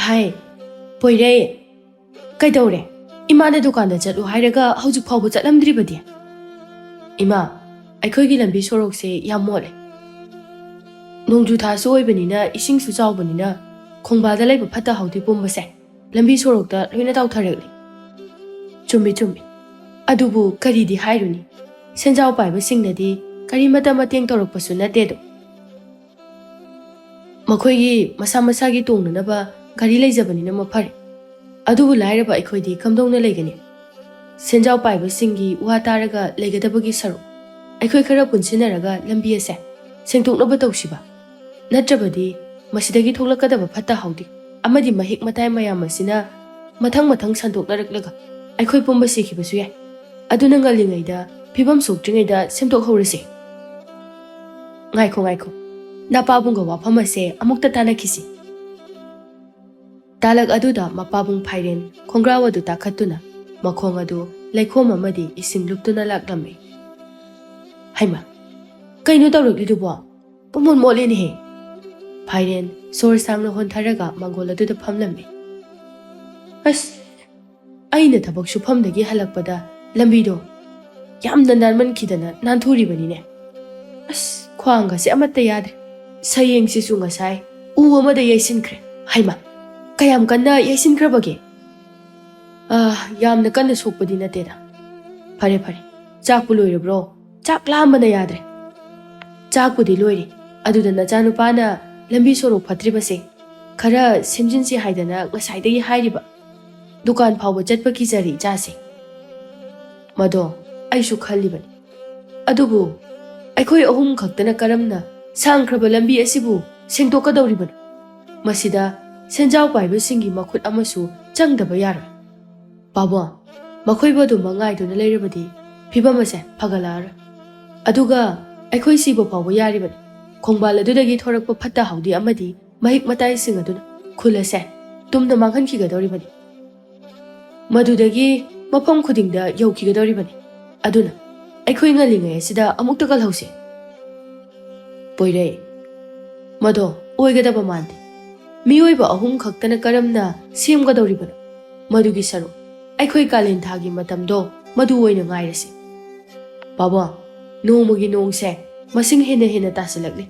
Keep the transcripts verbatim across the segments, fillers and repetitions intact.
ꯍꯥꯏ, ꯄꯣꯏꯔꯩ, ꯀꯩꯗꯧꯔꯦ? ꯏꯃꯥꯅ ꯗꯨꯀꯥꯟꯗ ꯆꯠꯂꯨ ꯍꯥꯏꯔꯒ ꯍꯧꯖꯤꯛ ꯐꯥꯎꯕ ꯆꯠꯂꯝꯗ꯭ꯔꯤꯕꯗꯤ? ꯏꯃꯥ, ꯑꯩꯈꯣꯏꯒꯤ ꯂꯝꯕꯤ ꯁꯣꯔꯣꯛꯁꯦ ꯌꯥꯝ ꯃꯣꯠꯂꯦ꯫ ꯅꯣꯡꯖꯨ ꯊꯥꯁꯨ ꯑꯣꯏꯕꯅꯤꯅ, ꯏꯁꯤꯡꯁꯨ ꯆꯥꯎꯕꯅꯤꯅ, ꯈꯣꯡꯕꯥꯜꯗ ꯂꯩꯕ ꯐꯠꯇ ꯍꯥꯎꯗꯤ ꯄꯨꯝꯕꯁꯦ ꯂꯝꯕꯤ ꯁꯣꯔꯣꯛꯇ ꯂꯣꯏꯅ ꯇꯥꯎꯊꯔꯛꯂꯤ꯫ ꯆꯨꯝꯃꯤ, ꯆꯨꯝꯃꯤ꯫ ꯑꯗꯨꯕꯨ ꯀꯔꯤꯗꯤ ꯍꯥꯏꯔꯨꯅꯤ? ꯁꯦꯟꯖꯥꯎ ꯄꯥꯏꯕꯁꯤꯡꯅꯗꯤ ꯀꯔꯤꯃꯠꯇ ꯃꯇꯦꯡ ꯇꯧꯔꯛꯄꯁꯨ ꯅꯠꯇꯦꯗꯣ꯫ ꯃꯈꯣꯏꯒꯤ ꯃꯁꯥ ꯃꯁꯥꯒꯤ ꯇꯣꯡꯅꯅꯕ ꯒꯥꯔꯤ ꯂꯩꯖꯕꯅꯤꯅ ꯃꯐꯔꯦ꯫ ꯑꯗꯨꯕꯨ ꯂꯥꯏꯔꯕ ꯑꯩꯈꯣꯏꯗꯤ ꯀꯝꯗꯧꯅ ꯂꯩꯒꯅꯤ? ꯁꯦꯟꯖꯥꯎ ꯄꯥꯏꯕꯁꯤꯡꯒꯤ ꯋꯥ ꯇꯥꯔꯒ ꯂꯩꯒꯗꯕꯒꯤ ꯁꯔꯨꯛ, ꯑꯩꯈꯣꯏ ꯈꯔ ꯄꯨꯟꯁꯤꯟꯅꯔꯒ ꯂꯝꯕꯤ ꯑꯁꯦ ꯁꯦꯡꯗꯣꯛꯅꯕ ꯇꯧꯁꯤꯕ꯫ ꯅꯠꯇ꯭ꯔꯕꯗꯤ ꯃꯁꯤꯗꯒꯤ ꯊꯣꯛꯂꯛꯀꯗꯕ ꯐꯠꯇ ꯍꯥꯎꯗꯤ ꯑꯃꯗꯤ ꯃꯍꯤꯛ ꯃꯇꯥꯏ ꯃꯌꯥꯝ ꯑꯁꯤꯅ ꯃꯊꯪ ꯃꯊꯪ ꯁꯟꯗꯣꯛꯅꯔꯛꯂꯒ ꯑꯩꯈꯣꯏ ꯄꯨꯝꯕ ꯁꯤꯈꯤꯕꯁꯨ ꯌꯥꯏ꯫ ꯑꯗꯨꯅ ꯉꯜꯂꯤꯉꯩꯗ, ꯐꯤꯕꯝ ꯁꯣꯛꯇ꯭ꯔꯤꯉꯩꯗ ꯁꯦꯝꯗꯣꯛꯍꯧꯔꯁꯤ꯫ ꯉꯥꯏꯈꯣ, ꯉꯥꯏꯈꯣ꯫ ꯅꯄꯥꯕꯨꯡꯒ ꯋꯥꯐꯝ ꯑꯁꯦ ꯑꯃꯨꯛꯇ ꯇꯥꯟꯅꯈꯤꯁꯤ꯫ ꯇꯥꯂꯛ ꯑꯗꯨꯗ ꯃꯄꯥꯕꯨꯡ ꯐꯥꯏꯔꯦꯟ ꯈꯣꯡꯒ꯭ꯔꯥꯎ ꯑꯗꯨ ꯇꯥꯈꯠꯇꯨꯅ ꯃꯈꯣꯡ ꯑꯗꯨ ꯂꯩꯈꯣꯝ ꯑꯃꯗꯤ ꯏꯁꯤꯡ ꯂꯨꯞꯇꯨꯅ ꯂꯥꯛꯂꯝꯃꯤ꯫ ꯍꯩꯃꯥ, ꯀꯩꯅꯣ ꯇꯧꯔꯛꯂꯤꯗꯨꯕꯣ? ꯄꯨꯝꯃꯣꯠ ꯃꯣꯠꯂꯦꯅꯦꯍꯦ꯫ ꯐꯥꯏꯔꯦꯟ ꯁꯣꯔ ꯁꯥꯡꯅ ꯍꯣꯟꯊꯔꯒ ꯃꯥꯡꯒꯣꯜ ꯑꯗꯨꯗ ꯐꯝꯂꯝꯃꯤ꯫ ꯑꯁ, ꯑꯩꯅ ꯊꯕꯛ ꯁꯨꯐꯝꯗꯒꯤ ꯍꯜꯂꯛꯄꯗ ꯂꯝꯕꯤꯗꯣ ꯌꯥꯝꯅ ꯅꯥꯟꯃꯟꯈꯤꯗꯅ ꯅꯥꯟꯊꯨꯔꯤꯕꯅꯤꯅꯦ꯫ ꯑꯁ, ꯈ꯭ꯋꯥꯡꯒꯁꯦ ꯑꯃꯠꯇ ꯌꯥꯗ꯭ꯔꯦ꯫ ꯁꯌꯦꯡꯁꯤꯁꯨ ꯉꯁꯥꯏ ꯎ ꯑꯃꯗ ꯌꯩꯁꯤꯟꯈ꯭ꯔꯦ꯫ ꯍꯩꯃꯥ, ꯀꯌꯥꯝ ꯀꯟꯅ ꯌꯩꯁꯤꯟꯈ꯭ꯔꯕꯒꯦ? ꯑꯥ, ꯌꯥꯝꯅ ꯀꯟꯅ ꯁꯣꯛꯄꯗꯤ ꯅꯠꯇꯦꯗ꯫ ꯐꯔꯦ, ꯐꯔꯦ꯫ ꯆꯥꯛꯄꯨ ꯂꯣꯏꯔꯕ꯭ꯔꯣ? ꯆꯥꯛ ꯂꯥꯝꯕꯅ ꯌꯥꯗ꯭ꯔꯦ꯫ ꯆꯥꯛꯄꯨꯗꯤ ꯂꯣꯏꯔꯦ꯫ ꯑꯗꯨꯗ ꯅꯆꯥꯅꯨꯄꯥꯅ ꯂꯝꯕꯤ ꯁꯣꯔꯣꯛ ꯐꯠꯇ꯭ꯔꯤꯕꯁꯦ ꯈꯔ ꯁꯦꯝꯖꯤꯟꯁꯤ ꯍꯥꯏꯗꯅ ꯉꯁꯥꯏꯗꯒꯤ ꯍꯥꯏꯔꯤꯕ꯫ ꯗꯨꯀꯥꯟ ꯐꯥꯎꯕ ꯆꯠꯄ ꯀꯤꯖꯔꯦ ꯏꯆꯥꯁꯦ꯫ ꯃꯗꯣ ꯑꯩꯁꯨ ꯈꯜꯂꯤꯕꯅꯤ꯫ ꯑꯗꯨꯕꯨ ꯑꯩꯈꯣꯏ ꯑꯍꯨꯝ ꯈꯛꯇꯅ ꯀꯔꯝꯅ ꯁꯥꯡꯈ꯭ꯔꯕ ꯂꯝꯕꯤ ꯑꯁꯤꯕꯨ ꯁꯦꯡꯗꯣꯛꯀꯗꯧꯔꯤꯕꯅꯣ? ꯃꯁꯤꯗ ꯁꯦꯟꯖꯥꯎ ꯄꯥꯏꯕꯁꯤꯡꯒꯤ ꯃꯈꯨꯠ ꯑꯃꯁꯨ ꯆꯪꯗꯕ ꯌꯥꯔꯣꯏ꯫ ꯄꯥꯕꯨꯡ, ꯃꯈꯣꯏꯕꯨ ꯑꯗꯨꯃꯛ ꯉꯥꯏꯗꯨꯅ ꯂꯩꯔꯕꯗꯤ ꯐꯤꯕꯝ ꯑꯁꯦ ꯐꯒꯠꯂꯛꯑꯔꯣꯏ꯫ ꯑꯗꯨꯒ ꯑꯩꯈꯣꯏ ꯁꯤꯕ ꯐꯥꯎꯕ ꯌꯥꯔꯤꯕꯅꯤ꯫ ꯈꯣꯡꯕꯥꯜ ꯑꯗꯨꯗꯒꯤ ꯊꯣꯔꯛꯄ ꯐꯠꯇ ꯍꯥꯎꯗꯤ ꯑꯃꯗꯤ ꯃꯍꯤꯛ ꯃꯇꯥꯏꯁꯤꯡ ꯑꯗꯨꯅ ꯈꯨꯜ ꯑꯁꯦ ꯇꯨꯝꯅ ꯃꯥꯡꯍꯟꯈꯤꯒꯗꯧꯔꯤꯕꯅꯤ꯫ ꯃꯗꯨꯗꯒꯤ ꯃꯐꯝ ꯈꯨꯗꯤꯡꯗ ꯌꯧꯈꯤꯒꯗꯧꯔꯤꯕꯅꯤ꯫ ꯑꯗꯨꯅ ꯑꯩꯈꯣꯏ ꯉꯜꯂꯤꯉꯩ ꯑꯁꯤꯗ ꯑꯃꯨꯛꯇ ꯀꯜꯍꯧꯁꯤ꯫ ꯄꯣꯏꯔꯩ, ꯃꯗꯣ ꯑꯣꯏꯒꯗꯕ ꯃꯥꯟꯗꯦ꯫ ꯃꯤꯑꯣꯏꯕ ꯑꯍꯨꯝ ꯈꯛꯇꯅ ꯀꯔꯝꯅ ꯁꯦꯝꯒꯗꯧꯔꯤꯕꯅꯣ? ꯃꯗꯨꯒꯤ ꯁꯔꯨꯛ ꯑꯩꯈꯣꯏ ꯀꯥꯂꯦꯟ ꯊꯥꯒꯤ ꯃꯇꯝꯗꯣ ꯃꯗꯨ ꯑꯣꯏꯅ ꯉꯥꯏꯔꯁꯤ꯫ ꯄꯥꯕꯨꯡ, ꯅꯣꯡꯃꯒꯤ ꯅꯣꯡꯁꯦ ꯃꯁꯤꯡ ꯍꯦꯟꯅ ꯍꯦꯟꯅ ꯇꯥꯁꯤꯜꯂꯛꯂꯤ꯫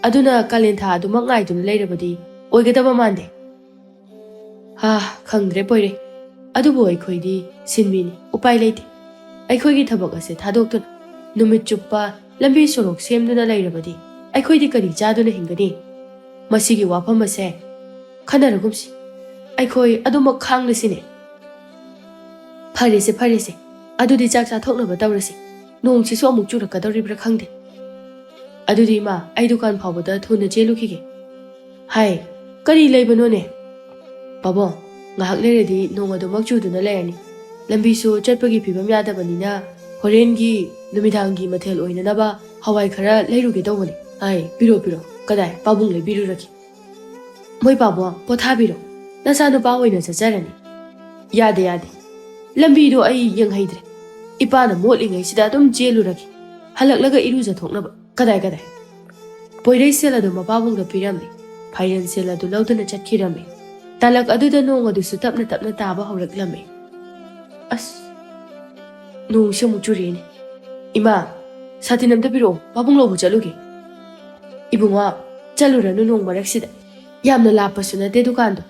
ꯑꯗꯨꯅ ꯀꯥꯂꯦꯟ ꯊꯥ ꯑꯗꯨꯃꯛ ꯉꯥꯏꯗꯨꯅ ꯂꯩꯔꯕꯗꯤ ꯑꯣꯏꯒꯗꯕ ꯃꯥꯟꯗꯦ꯫ ꯍꯥ, ꯈꯪꯗ꯭ꯔꯦ ꯄꯣꯏꯔꯩ꯫ ꯑꯗꯨꯕꯨ ꯑꯩꯈꯣꯏꯗꯤ ꯁꯤꯟꯃꯤꯅꯤ, ꯎꯄꯥꯏ ꯂꯩꯇꯦ꯫ ꯑꯩꯈꯣꯏꯒꯤ ꯊꯕꯛ ꯑꯁꯦ ꯊꯥꯗꯣꯛꯇꯨꯅ ꯅꯨꯃꯤꯠ ꯆꯨꯞꯄ ꯂꯝꯕꯤ ꯁꯣꯔꯣꯛ ꯁꯦꯝꯗꯨꯅ ꯂꯩꯔꯕꯗꯤ ꯑꯩꯈꯣꯏꯗꯤ ꯀꯔꯤ ꯆꯥꯗꯨꯅ ꯍꯤꯡꯒꯅꯤ? ꯃꯁꯤꯒꯤ ꯋꯥꯐꯝ ꯑꯁꯦ ꯈꯟꯅꯔꯒꯨꯝꯁꯤ꯫ ꯑꯩꯈꯣꯏ ꯑꯗꯨꯃꯛ ꯈꯥꯡꯂꯁꯤꯅꯦ꯫ ꯐꯔꯦꯁꯦ, ꯐꯔꯦꯁꯦ꯫ ꯑꯗꯨꯗꯤ ꯆꯥꯛ ꯆꯥꯊꯣꯛꯅꯕ ꯇꯧꯔꯁꯤ꯫ ꯅꯣꯡꯁꯤꯁꯨ ꯑꯃꯨꯛ ꯆꯨꯔꯛꯀꯗꯧꯔꯤꯕ꯭ꯔꯥ ꯈꯪꯗꯦ꯫ ꯑꯗꯨꯗꯤ ꯏꯃꯥ, ꯑꯩ ꯗꯨꯀꯥꯟ ꯐꯥꯎꯕꯗ ꯊꯨꯅ ꯆꯦꯜꯂꯨꯈꯤꯒꯦ꯫ ꯍꯥꯏ, ꯀꯔꯤ ꯂꯩꯕꯅꯣꯅꯦ? ꯄꯥꯕꯨꯡ, ꯉꯥꯏꯍꯥꯛ ꯂꯩꯔꯗꯤ ꯅꯣꯡ ꯑꯗꯨꯃꯛ ꯆꯨꯗꯨꯅ ꯂꯩꯔꯅꯤ꯫ ꯂꯝꯕꯤꯁꯨ ꯆꯠꯄꯒꯤ ꯐꯤꯕꯝ ꯌꯥꯗꯕꯅꯤꯅ ꯍꯣꯔꯦꯟꯒꯤ ꯅꯨꯃꯤꯗꯥꯡꯒꯤ ꯃꯊꯦꯜ ꯑꯣꯏꯅꯅꯕ ꯍꯋꯥꯏ ꯈꯔ ꯂꯩꯔꯨꯒꯦ ꯇꯧꯕꯅꯤ꯫ ꯍꯥꯏ, ꯄꯤꯔꯣ, ꯄꯤꯔꯣ꯫ ꯀꯗꯥꯏ? ꯄꯥꯕꯨꯡ ꯂꯩꯕꯤꯔꯨꯔꯒꯦ꯫ ꯃꯣꯏ ꯄꯥꯕꯨꯡ, ꯄꯣꯊꯥꯕꯤꯔꯣ꯫ ꯅꯆꯥꯅꯨꯄꯥ ꯑꯣꯏꯅ ꯆꯠꯆꯔꯅꯤ꯫ ꯌꯥꯗꯦ, ꯌꯥꯗꯦ꯫ ꯂꯝꯕꯤꯗꯣ ꯑꯩ ꯌꯦꯡꯍꯩꯗ꯭ꯔꯦ꯫ ꯏꯄꯥꯅ ꯃꯣꯠꯂꯤꯉꯩꯁꯤꯗ ꯑꯗꯨꯝ ꯆꯦꯜꯂꯨꯔꯒꯦ꯫ ꯍꯜꯂꯛꯂꯒ ꯏꯔꯨꯖꯊꯣꯛꯅꯕ꯫ ꯀꯗꯥꯏ, ꯀꯗꯥꯏ? ꯄꯣꯏꯔꯩ ꯁꯦꯜ ꯑꯗꯨ ꯃꯄꯥꯕꯨꯡꯗ ꯄꯤꯔꯝꯃꯤ꯫ ꯐꯥꯏꯔꯦꯟ ꯁꯦꯜ ꯑꯗꯨ ꯂꯧꯗꯨꯅ ꯆꯠꯈꯤꯔꯝꯃꯤ꯫ ꯇꯥꯂꯛ ꯑꯗꯨꯗ ꯅꯣꯡ ꯑꯗꯨꯁꯨ ꯇꯞꯅ ꯇꯞꯅ ꯇꯥꯕ ꯍꯧꯔꯛꯂꯝꯃꯤ꯫ ꯑꯁ, ꯅꯣꯡꯁꯦ ꯑꯃꯨꯛ ꯆꯨꯔꯦꯅꯦ꯫ ꯏꯃꯥ, ꯁꯥꯇꯤꯟ ꯑꯝꯇ ꯄꯤꯔꯛꯑꯣ, ꯄꯥꯕꯨꯡ ꯂꯧꯕ ꯆꯠꯂꯨꯒꯦ꯫ ꯏꯕꯨꯡꯉꯣ, ꯆꯠꯂꯨꯔꯅꯨ ꯅꯣꯡ ꯃꯔꯛꯁꯤꯗ꯫ ꯌꯥꯝꯅ ꯂꯥꯞꯄꯁꯨ ꯅꯠꯇꯦ ꯗꯨꯀꯥꯟꯗꯣ꯫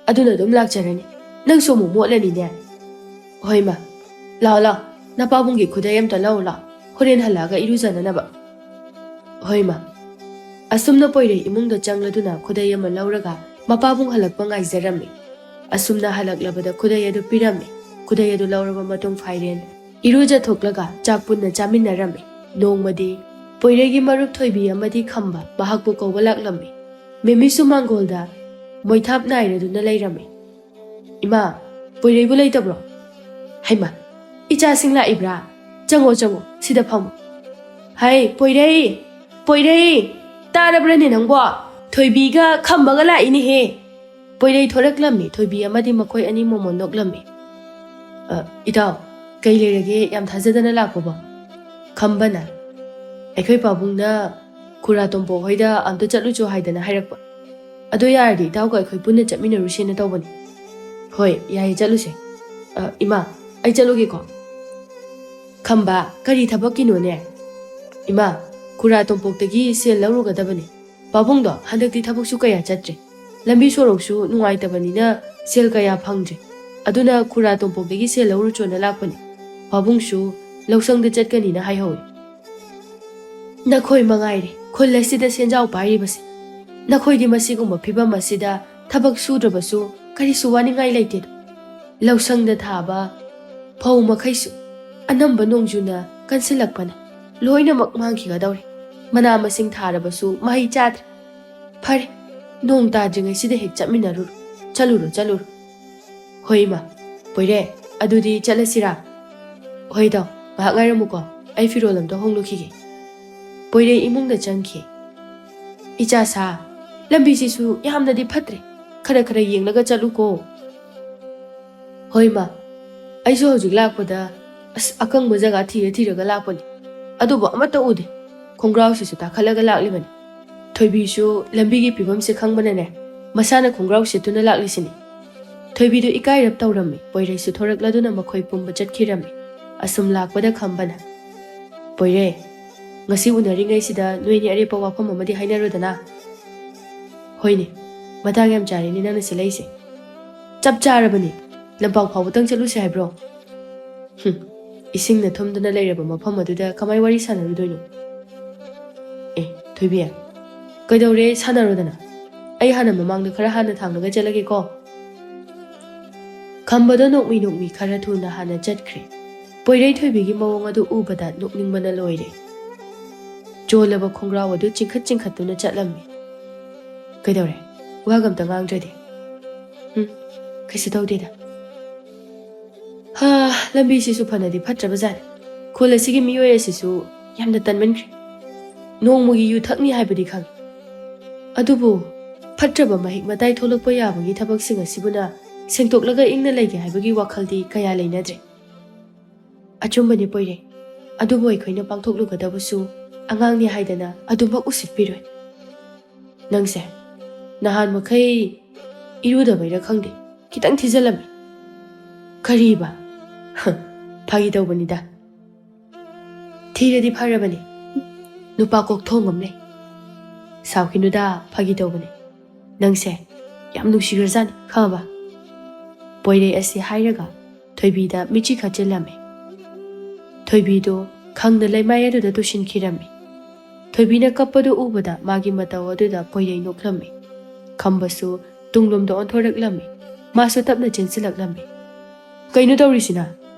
ꯑꯗꯨꯅ ꯑꯗꯨꯝ ꯂꯥꯛꯆꯔꯅꯤ꯫ ꯅꯪꯁꯨ ꯑꯃꯨꯛ ꯃꯣꯠꯂꯅꯤꯅꯦ꯫ ꯍꯣꯏ ꯃꯥ, ꯂꯥꯛꯑꯣ ꯂꯥꯛꯑꯣ, ꯅꯄꯥꯕꯨꯡꯒꯤ ꯈꯨꯗꯩ ꯑꯝꯇ ꯂꯧꯔꯨ ꯂꯥꯛꯑꯣ, ꯍꯣꯔꯦꯟ ꯍꯜꯂꯛꯑꯒ ꯏꯔꯨꯖꯅꯅꯕ꯫ ꯍꯣꯏ ꯃꯥ꯫ ꯑꯁꯨꯝꯅ ꯄꯣꯏꯔꯩ ꯏꯃꯨꯡꯗ ꯆꯪꯂꯗꯨꯅ ꯈꯨꯗꯩ ꯑꯃ ꯂꯧꯔꯒ ꯃꯄꯥꯕꯨꯡ ꯍꯜꯂꯛꯄ ꯉꯥꯏꯖꯔꯝꯃꯤ꯫ ꯑꯁꯨꯝꯅ ꯍꯜꯂꯛꯂꯕꯗ ꯈꯨꯗꯩ ꯑꯗꯨ ꯄꯤꯔꯝꯃꯤ꯫ ꯈꯨꯗꯩ ꯑꯗꯨ ꯂꯧꯔꯕ ꯃꯇꯨꯡ ꯐꯥꯏꯔꯦꯟ ꯏꯔꯨꯖꯊꯣꯛꯂꯒ ꯆꯥꯛ ꯄꯨꯟꯅ ꯆꯥꯃꯤꯟꯅꯔꯝꯃꯤ꯫ ꯅꯣꯡꯃꯗꯤ ꯄꯣꯏꯔꯩꯒꯤ ꯃꯔꯨꯞ ꯊꯣꯏꯕꯤ ꯑꯃꯗꯤ ꯈꯝꯕ ꯃꯍꯥꯛꯄꯨ ꯀꯧꯕ ꯂꯥꯛꯂꯝꯃꯤ꯫ ꯃꯦꯃꯤꯁꯨ ꯃꯥꯡꯒꯣꯜꯗ ꯃꯣꯏꯊꯥꯞ ꯅꯥꯏꯔꯗꯨꯅ ꯂꯩꯔꯝꯃꯤ꯫ "ꯏꯃꯥ, ꯄꯣꯏꯔꯩꯕꯨ ꯂꯩꯇꯕ꯭ꯔꯣ?" "ꯍꯩꯃꯥ, ꯏꯆꯥꯁꯤꯡ ꯂꯥꯛꯏꯕ꯭ꯔꯥ? ꯆꯪꯉꯣ, ꯆꯪꯉꯣ, ꯁꯤꯗ ꯐꯝꯃꯣ꯫ ꯍꯩ, ꯄꯣꯏꯔꯩ, ꯄꯣꯏꯔꯩ, ꯇꯥꯔꯕ꯭ꯔꯅꯦ ꯅꯪꯕꯣ? ꯊꯣꯏꯕꯤꯒ ꯈꯝꯕꯒ ꯂꯥꯛꯏꯅꯦꯍꯦ!" ꯄꯣꯏꯔꯩ ꯊꯣꯔꯛꯂꯝꯃꯤ꯫ ꯊꯣꯏꯕꯤ ꯑꯃꯗꯤ ꯃꯈꯣꯏ ꯑꯅꯤ ꯃꯣꯃꯣꯟ ꯅꯣꯛꯂꯝꯃꯤ꯫ "ꯑ, ꯏꯇꯥꯎ, ꯀꯩ ꯂꯩꯔꯒꯦ ꯌꯥꯝ ꯊꯥꯖꯗꯅ ꯂꯥꯛꯄꯕꯣ?" ꯈꯝꯕꯅ, "ꯑꯩꯈꯣꯏ ꯄꯥꯕꯨꯡꯅ ꯈꯨꯔꯥ ꯇꯣꯝꯄꯣꯛ ꯍꯣꯏꯗ ꯑꯝꯇ ꯆꯠꯂꯨꯆꯣ ꯍꯥꯏꯗꯅ ꯍꯥꯏꯔꯛꯄ꯫ ꯑꯗꯨ ꯌꯥꯔꯗꯤ ꯏꯇꯥꯎꯒ ꯑꯩꯈꯣꯏ ꯄꯨꯟꯅ ꯆꯠꯃꯤꯟꯅꯔꯨꯁꯦꯅ ꯇꯧꯕꯅꯤ꯫ ꯍꯣꯏ, ꯌꯥꯏꯌꯦ, ꯆꯠꯂꯨꯁꯦ꯫ ꯑ, ꯏꯃꯥ, ꯑꯩ ꯆꯠꯂꯨꯒꯦꯀꯣ꯫ ꯈꯝꯕ, ꯀꯔꯤ ꯊꯕꯛꯀꯤꯅꯣꯅꯦ? ꯏꯃꯥ, ꯈꯨꯔꯥ ꯇꯣꯝꯄꯣꯛꯇꯒꯤ ꯁꯦꯜ ꯂꯧꯔꯨꯒꯗꯕꯅꯤ꯫ ꯄꯥꯕꯨꯡꯗꯣ ꯍꯟꯗꯛꯇꯤ ꯊꯕꯛꯁꯨ ꯀꯌꯥ ꯆꯠꯇ꯭ꯔꯦ꯫ ꯂꯝꯕꯤ ꯁꯣꯔꯣꯛꯁꯨ ꯅꯨꯡꯉꯥꯏꯇꯕꯅꯤꯅ ꯁꯦꯜ ꯀꯌꯥ ꯐꯪꯗ꯭ꯔꯦ꯫ ꯑꯗꯨꯅ ꯈꯨꯔꯥ ꯇꯣꯝꯄꯣꯛꯇꯒꯤ ꯁꯦꯜ ꯂꯧꯔꯨꯆꯣꯅ ꯂꯥꯛꯄꯅꯤ꯫ ꯄꯥꯕꯨꯡꯁꯨ ꯂꯧꯁꯪꯗ ꯆꯠꯀꯅꯤꯅ ꯍꯥꯏꯍꯧꯏ꯫ ꯅꯈꯣꯏ ꯃꯉꯥꯏꯔꯦ ꯈꯨꯜ ꯑꯁꯤꯗ ꯁꯦꯟꯖꯥꯎ ꯄꯥꯏꯔꯤꯕꯁꯦ꯫ ꯅꯈꯣꯏꯗꯤ ꯃꯁꯤꯒꯨꯝꯕ ꯐꯤꯕꯝ ꯑꯁꯤꯗ ꯊꯕꯛ ꯁꯨꯗ꯭ꯔꯕꯁꯨ ꯀꯔꯤꯁꯨ ꯋꯥꯅꯤꯡꯉꯥꯏ ꯂꯩꯇꯦꯗꯣ꯫ ꯂꯧꯁꯪꯗ ꯊꯥꯕ ꯐꯧ ꯃꯈꯩꯁꯨ ꯑꯅꯝꯕ ꯅꯣꯡꯖꯨꯅ ꯀꯟꯁꯤꯜꯂꯛꯄꯅ ꯂꯣꯏꯅꯃꯛ ꯃꯥꯡꯈꯤꯒꯗꯧꯔꯦ꯫ ꯃꯅꯥ ꯃꯁꯤꯡ ꯊꯥꯔꯕꯁꯨ ꯃꯍꯩ ꯆꯥꯗ꯭ꯔꯦ꯫ ꯐꯔꯦ, ꯅꯣꯡ ꯇꯥꯗ꯭ꯔꯤꯉꯩꯁꯤꯗ ꯍꯦꯛ ꯆꯠꯃꯤꯟꯅꯔꯨꯔꯣ꯫ ꯆꯠꯂꯨꯔꯣ, ꯆꯠꯂꯨꯔꯣ꯫ ꯍꯣꯏ ꯏꯃꯥ꯫ ꯄꯣꯏꯔꯦ, ꯑꯗꯨꯗꯤ ꯆꯠꯂꯁꯤꯔꯥ? ꯍꯣꯏ ꯏꯇꯥꯎ, ꯉꯥꯏꯍꯥꯛ ꯉꯥꯏꯔꯝꯃꯨꯀꯣ, ꯑꯩ ꯐꯤꯔꯣꯜ ꯑꯝꯇ ꯍꯣꯡꯗꯣꯛꯈꯤꯒꯦ꯫ ꯄꯣꯏꯔꯦ ꯏꯃꯨꯡꯗ ꯆꯪꯈꯤ꯫ ꯏꯆꯥ ꯁꯥ, ꯂꯝꯕꯤꯁꯤꯁꯨ ꯌꯥꯝꯅꯗꯤ ꯐꯠꯇ꯭ꯔꯦ, ꯈꯔ ꯈꯔ ꯌꯦꯡꯂꯒ ꯆꯠꯂꯨꯀꯣ꯫ ꯍꯣꯏ ꯃꯥ, ꯑꯩꯁꯨ ꯍꯧꯖꯤꯛ ꯂꯥꯛꯄꯗ ꯑꯁ ꯑꯀꯪꯕ ꯖꯒꯥ ꯊꯤꯔ ꯊꯤꯔꯒ ꯂꯥꯛꯄꯅꯤ, ꯑꯗꯨꯕꯨ ꯑꯃꯠꯇ ꯎꯗꯦ꯫ ꯈꯣꯡꯒ꯭ꯔꯥꯎꯁꯤꯁꯨ ꯇꯥꯈꯠꯂꯒ ꯂꯥꯛꯂꯤꯕꯅꯤ꯫ ꯊꯣꯏꯕꯤꯁꯨ ꯂꯝꯕꯤꯒꯤ ꯐꯤꯕꯝꯁꯦ ꯈꯪꯕꯅꯅꯦ, ꯃꯁꯥꯅ ꯈꯣꯡꯒ꯭ꯔꯥꯎ ꯁꯦꯠꯇꯨꯅ ꯂꯥꯛꯂꯤꯁꯤꯅꯤ꯫ ꯊꯣꯏꯕꯤꯗꯨ ꯏꯀꯥꯏꯔꯞ ꯇꯧꯔꯝꯃꯤ꯫ ꯄꯣꯏꯔꯩꯁꯨ ꯊꯣꯔꯛꯂꯗꯨꯅ ꯃꯈꯣꯏ ꯄꯨꯝꯕ ꯆꯠꯈꯤꯔꯝꯃꯤ꯫ ꯑꯁꯨꯝ ꯂꯥꯛꯄꯗ ꯈꯝꯕꯅ, "ꯄꯣꯏꯔꯩ, ꯉꯁꯤ ꯎꯅꯔꯤꯉꯩꯁꯤꯗ ꯅꯣꯏꯅꯤ ꯑꯔꯦꯞꯄ ꯋꯥꯐꯝ ꯑꯃꯗꯤ ꯍꯥꯏꯅꯔꯨꯗꯅ?" "ꯍꯣꯏꯅꯦ, ꯃꯇꯥꯡ ꯌꯥꯝ ꯆꯥꯔꯦꯅꯦ ꯅꯪꯅ ꯁꯤꯜꯂꯛꯏꯁꯦ꯫ ꯆꯞ ꯆꯥꯔꯕꯅꯤ꯫ ꯂꯝꯄꯥꯛ ꯐꯥꯎꯕꯇꯪ ꯆꯠꯂꯨꯁꯦ ꯍꯥꯏꯕ꯭ꯔꯣ?" "ꯍꯨꯝ, ꯏꯁꯤꯡꯅ ꯊꯨꯝꯗꯨꯅ ꯂꯩꯔꯕ ꯃꯐꯝ ꯑꯗꯨꯗ ꯀꯃꯥꯏ ꯋꯥꯔꯤ ꯁꯥꯟꯅꯔꯨꯗꯣꯏꯅꯣ?" "ꯑꯦ, ꯊꯣꯏꯕꯤ, ꯀꯩꯗꯧꯔꯦ, ꯁꯥꯟꯅꯔꯣꯗꯅ꯫ ꯑꯩ ꯍꯥꯟꯅ ꯃꯃꯥꯡꯗ ꯈꯔ ꯍꯥꯟꯅ ꯊꯥꯡꯂꯒ ꯆꯠꯂꯒꯦꯀꯣ꯫" ꯈꯝꯕꯗꯣ ꯅꯣꯛꯃꯤ ꯅꯣꯛꯃꯤ ꯈꯔ ꯊꯨꯅ ꯍꯥꯟꯅ ꯆꯠꯈ꯭ꯔꯦ꯫ ꯄꯣꯏꯔꯩ ꯊꯣꯏꯕꯤꯒꯤ ꯃꯑꯣꯡ ꯑꯗꯨ ꯎꯕꯗ ꯅꯣꯛꯅꯤꯡꯕꯅ ꯂꯣꯏꯔꯦ꯫ ꯆꯣꯜꯂꯕ ꯈꯣꯡꯒ꯭ꯔꯥꯎ ꯑꯗꯨ ꯆꯤꯡꯈꯠ ꯆꯤꯡꯈꯠꯇꯨꯅ ꯆꯠꯂꯝꯃꯤ꯫ "ꯀꯩꯗꯧꯔꯦ? ꯋꯥꯒ ꯑꯝꯇ ꯉꯥꯡꯗ꯭ꯔꯗꯤ?" "ꯎꯝ, ꯀꯩꯁꯨ ꯇꯧꯗꯦꯗ꯫" ꯍꯥ, ꯂꯝꯕꯤꯁꯤꯁꯨ ꯐꯅꯗꯤ ꯐꯠꯇ꯭ꯔꯕꯖꯥꯠꯅꯤ꯫ ꯈꯨꯜ ꯑꯁꯤꯒꯤ ꯃꯤꯑꯣꯏ ꯑꯁꯤꯁꯨ ꯌꯥꯝꯅ ꯇꯟꯃꯟꯈ꯭ꯔꯦ꯫ ꯅꯣꯡꯃꯒꯤ ꯌꯨ ꯊꯛꯅꯤ ꯍꯥꯏꯕꯗꯤ ꯈꯪꯉꯤ, ꯑꯗꯨꯕꯨ ꯐꯠꯇ꯭ꯔꯕ ꯃꯍꯤꯛ ꯃꯇꯥꯏ ꯊꯣꯛꯂꯛꯄ ꯌꯥꯕꯒꯤ ꯊꯕꯛꯁꯤꯡ ꯑꯁꯤꯕꯨꯅ ꯁꯦꯡꯗꯣꯛꯂꯒ ꯏꯪꯅ ꯂꯩꯒꯦ ꯍꯥꯏꯕꯒꯤ ꯋꯥꯈꯜꯗꯤ ꯀꯌꯥ ꯂꯩꯅꯗ꯭ꯔꯦ꯫ ꯑꯆꯨꯝꯕꯅꯤ ꯄꯣꯏꯔꯩ, ꯑꯗꯨꯕꯨ ꯑꯩꯈꯣꯏꯅ ꯄꯥꯡꯊꯣꯛꯂꯨꯒꯗꯕꯁꯨ ꯑꯉꯥꯡꯅꯤ ꯍꯥꯏꯗꯅ ꯑꯗꯨꯃꯛ ꯎꯁꯤꯠꯄꯤꯔꯣꯏ꯫ ꯅꯪꯁꯦ ꯅꯍꯥꯟ ꯃꯈꯩ ꯏꯔꯨꯗꯕꯩꯔꯥ ꯈꯪꯗꯦ, ꯈꯤꯇꯪ ꯊꯤꯖꯤꯜꯂꯝꯃꯦ꯫ "ꯀꯔꯤꯕ?" "ꯐꯥꯒꯤ ꯇꯧꯕꯅꯤꯗ꯫ ꯊꯤꯔꯗꯤ ꯐꯔꯕꯅꯦ꯫ ꯅꯨꯄꯥ ꯀꯣꯛꯊꯣꯡ ꯑꯃ ꯂꯩ꯫ ꯁꯥꯎꯈꯤꯅꯨꯗ, ꯐꯥꯒꯤ ꯇꯧꯕꯅꯦ꯫ ꯅꯪꯁꯦ ꯌꯥꯝ ꯅꯨꯡꯁꯤꯈ꯭ꯔꯖꯥꯠꯅꯤ, ꯈꯪꯉꯕ?" ꯄꯣꯏꯔꯩ ꯑꯁꯤ ꯍꯥꯏꯔꯒ ꯊꯣꯏꯕꯤꯗ ꯃꯤꯠꯆꯤ ꯈꯠꯆꯤꯜꯂꯝꯃꯤ꯫ ꯊꯣꯏꯕꯤꯗꯨ ꯈꯪꯅ ꯂꯩꯃꯥꯏ ꯑꯗꯨꯗ ꯇꯨꯁꯤꯟꯈꯤꯔꯝꯃꯤ꯫ ꯊꯣꯏꯕꯤꯅ ꯀꯞꯄꯗꯨ ꯎꯕꯗ ꯃꯥꯒꯤ ꯃꯇꯧ ꯑꯗꯨꯗ ꯄꯣꯏꯔꯩ ꯅꯣꯛꯂꯝꯃꯤ꯫ ꯈꯝꯕꯁꯨ ꯇꯨꯡꯂꯣꯝꯗ ꯑꯣꯟꯊꯣꯔꯛꯂꯝꯃꯤ꯫ ꯃꯥꯁꯨ ꯇꯞꯅ ꯆꯦꯟꯁꯤꯜꯂꯛꯂꯝꯃꯤ꯫ "ꯀꯩꯅꯣ ꯇꯧꯔꯤꯁꯤꯅ?